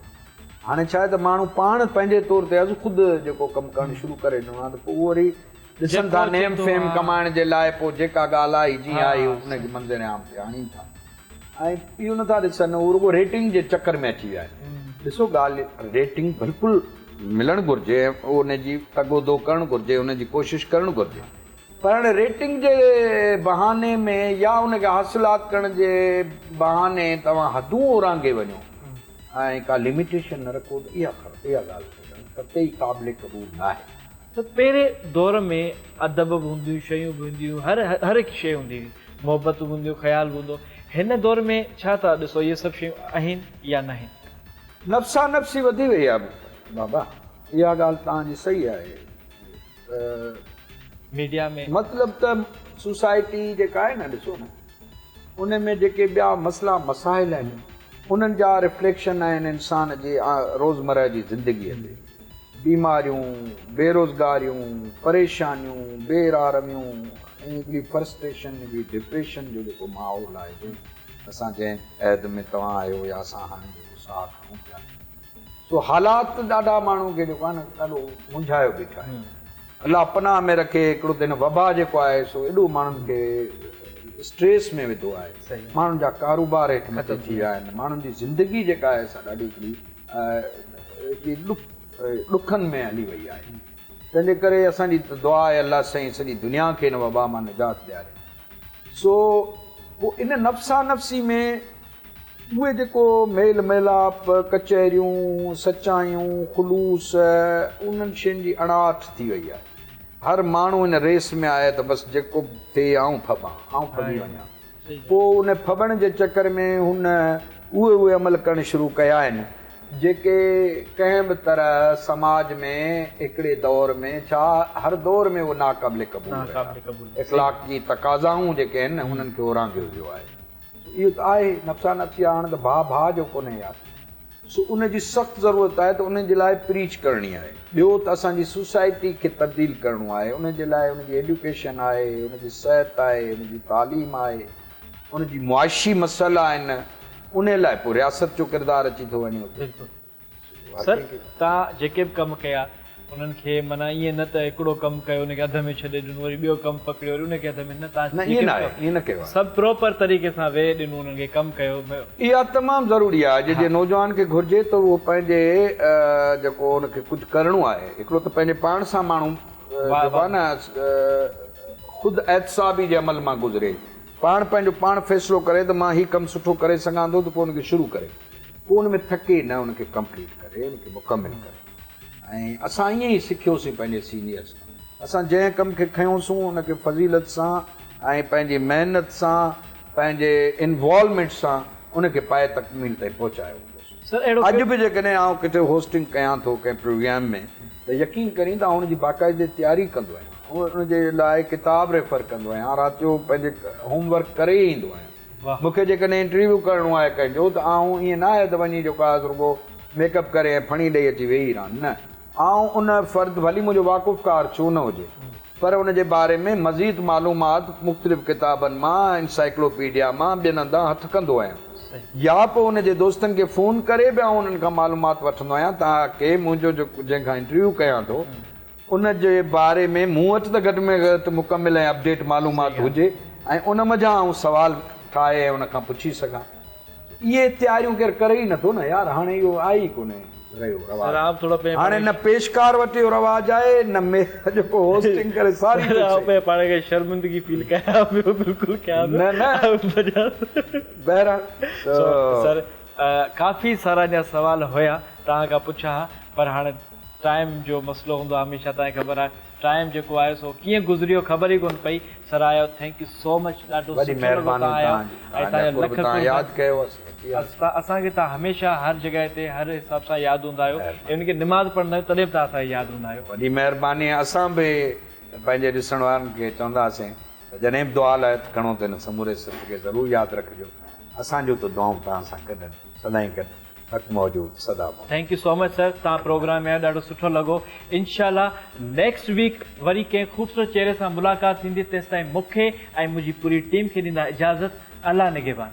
هاڻي ڇا آهي ته ماڻهو پاڻ پنهنجي طور تي از خود جيڪو ڪم ڪرڻ شروع ڪري ڏنو آهي ته پوء اهو وري ڏسن ٿا نيم فيم ڪمائڻ جي لاء پوء جيڪا ڳالهه آئي جيئن آئي ان کي منظر عام تي آڻين ٿا ۽ اهو نٿا ڏسن هو رڳو ريٽنگ جي چڪر ۾ اچي ويا آهن. ڏسو ڳالهه ريٽنگ بلڪل ملڻ گهرجي ۽ ان جي تگ و دو ڪرڻ گهرجي ان جي ڪوشش ڪرڻ گهرجي پر هاڻي ريٽنگ جي بهاني ۾ يا ان کي حاصلات ڪرڻ جي بهاني توهان حدون اورانگهي وڃو ۽ ڪا لميٽيشن نه رکو ته اها اها ڳالهه قطعي قابل قبول ناهي. ته پهرين دور ۾ ادب به هونديون شيون به هونديون هر هر هڪ شيء هوندي هئي محبت به هونديون خيال به هوندو هو. هن دور ۾ ڇا ٿا ڏسو اهي سڀ شيون آهن يا ناهن؟ نفسا نفسي وڌي وئي آهي بابا اها ڳالهه توهان جي صحيح آهي ته ميڊيا ۾. مطلب ته سوسائٽي جيڪا آهي نه ڏسو نه ان ۾ جيڪي ٻيا مسئلا مسائل آهن انهن جا رفليڪشن آهن انسان جي روزمره جي زندگيء تي بيماريون بيروزگاريون پريشانيون بي راهه رويون ۽ هڪڙي فرسٽريشن هڪڙي ڊپريشن جو جيڪو ماحول آهي جنهن اسان جنهن عهد ۾ توهان آهيو يا اسان هاڻي جيڪو ساهه کڻون پيا سو حالات ڏاڍا ماڻهو کي جيڪو آهي نه ڏاڍو منجهايو بيٺا آهن. الله پناهه ۾ رکي هڪڙو ته هن وبا جيڪو آهي سو ايڏو ماڻهن کي اسٽريس ۾ وڌو آهي ماڻهن جا ڪاروبار هيٺ مٿي ٿي ويا آهن ماڻهن جي زندگي جيڪا آهي سا ڏاڍي هڪڙي ڏکن ۾ هلي وئي آهي تنهن جي ڪري اسان جي دعا آهي الله سائين سڄي دنيا کي هن وبا مان نجات ڏياري سو پوء ان نفسا نفسي ۾ اهي جيڪو ميل ميلاپ، ڪچهريون، سچايون، خلوص انهن شين جي اڻاٺ ٿي وئي آهي. هر ماڻهو ان ريس ۾ آهي ته بس جيڪو به ٿئي آئون ڦٻان، آئون ڦٻي وڃان. پوء ان ڦٻڻ جي چڪر ۾ هن اهي اهي عمل ڪرڻ شروع ڪيا آهن، جيڪي ڪنهن به طرح سماج ۾ هڪڙي دور ۾ ڇا هر دور ۾ اهي ناقابل قبول رهيا. اخلاقي تقاضائون جيڪي آهن انهن کي اورانگهيو ويو آهي. اهو ته آهي نفسا نفسي آهي هاڻ ته ڀاء ڀاء جو ڪونهي يار. سو ان جي سخت ضرورت آهي ته ان جي لاء پريچ ڪرڻي آهي. ٻيو ته اسان جي سوسائٽي کي تبديل ڪرڻو آهي ان جي لاء ان جي ايڊيوڪيشن آهي ان جي صحت آهي ان جي تعليم آهي ان جي معاشي مسئلا آهن ان لاء پوء رياست جو ڪردار اچي ٿو وڃي اتي. بلڪل سر توهان جيڪي به ڪم ڪيا انهن کي معنيٰ ائين نه ته هڪڙو ڪم ڪيو ان کي اڌ ۾ ڇڏي ڏنو وري ٻيو ڪم پڪڙيو وري ان کي اڌ ۾ نه توهان نه ائين نه آهي ائين نه ڪيو آهي. سڀ پراپر طريقي سان ويهي ڏنو انهن کي ڪم ڪيو. اها تمام ضروري آهي اڄ جي نوجوان کي گهرجي ته اهو پنهنجي جيڪو ان کي ڪجهه ڪرڻو آهي هڪڙو ته پنهنجي پاڻ سان ماڻهو جيڪو آهي نه خود احتسابي جي عمل مان گذري پاڻ پنهنجو پاڻ فيصلو ڪري ته مان هي ڪم سٺو ڪري سگهان ٿو ته پوء ان کي شروع ڪري. پوء ان ۾ ٿڪي نه ان کي ڪمپليٽ ڪري ان کي مڪمل ڪري ۽ اسان ائين ئي سکيوسين پنهنجي سينيئرس کان اسان جنهن ڪم کي کنيوسون ان کي فضيلت سان ۽ پنهنجي محنت سان پنهنجي انوالومينٽ سان ان کي پايه تڪميل تائين پهچايو هوندوسون. سر اهڙو اڄ به جيڪڏهن آئون ڪٿي هوسٽنگ ڪيان ٿو ڪنهن پروگرام ۾ ته يقين ڪرين ته آئون ان جي باقاعدي تياري ڪندو آهيان ان جي لاء ڪتاب ريفر ڪندو آهيان رات جو پنهنجي هوم ورڪ ڪري ئي ايندو آهيان. مون کي جيڪڏهن انٽرويو ڪرڻو آهي ڪنهن جو ته آئون ائين نه آهي ته وڃي جيڪو آهي سو رڳو ميڪ اپ ڪري ۽ ڦڻي ڏئي اچي ويهي رهان نه آئون ان فرد ڀلي منهنجو واقفڪار ڇو نه هجي پر ان جي باري ۾ مزيد معلومات مختلف ڪتابن مان انسائيڪلوپيڊيا مان ٻين هنڌان هٿ ڪندو آهيان يا پوء ان جي دوستن کي فون ڪري به آئون انهن کان معلومات وٺندو آهيان تاڪه منهنجو جنهن کان انٽرويو ڪيان ٿو ان جي باري ۾ مون وٽ ته گهٽ ۾ گهٽ مڪمل ۽ اپڊيٽ معلومات هجي ۽ ان منجهان آئون سوال ٺاهي ۽ ان کان پڇي سگهان. اهي تياريون ڪير ڪري ئي نٿو نه يار هاڻي اهو آهي ئي ڪونهي رهيو رواج. هاڻي نه پيشڪار وٽ اهو رواج آهي نه جيڪو هوسٽنگ ڪري ساري سر آئون پنهنجي پاڻ کي شرمندگي فيل ڪيان پيو بلڪل ڪيان پيو نه نه بهرحال سر ڪافي سارا اڃا سوال هيا توهان کان پڇان ها پر هاڻي ٽائيم جو مسئلو هوندو آهي هميشه توهان کي خبر آهي ٽائيم جيڪو آهي سو ڪيئن گذري ويو خبر ئي ڪونه پئي سر آيو thank you سو مچ ڏاڍو وڏي سٺو لڳو مهرباني توهان آيا توهان جي ۽ توهان جا توهان جا قرب لک توهان قرب ياد ڪيو اسين اچي وياسين. اسان کي توهان هميشه هر جڳهه تي هر حساب سان ياد هوندا آهيو مهرباني. ايون ڪي نماز پڙهندا آهيون تڏهن به توهان اسان کي ياد هوندا آهيو. وڏي مهرباني اسان به پنهنجي ڏسڻ وارن کي چونداسين ته جڏهن به دعا لاء هٿ کڻو ته هن سموري صف کي ضرور ياد رکجو اسان جون ته دعائون توهان سان گڏ آهن سدائين گڏ. حق موجود سدا موجود. Thank you so much sir توهان پروگرام ۾ آيو ڏاڍو سٺو لڳو انشاء الله نيڪسٽ ويڪ وري ڪنهن خوبصورت چهري سان ملاقات ٿيندي تيستائين مونکي ۽ منهنجي پوري ٽيم کي ڏيندا اجازت الله نگهبان.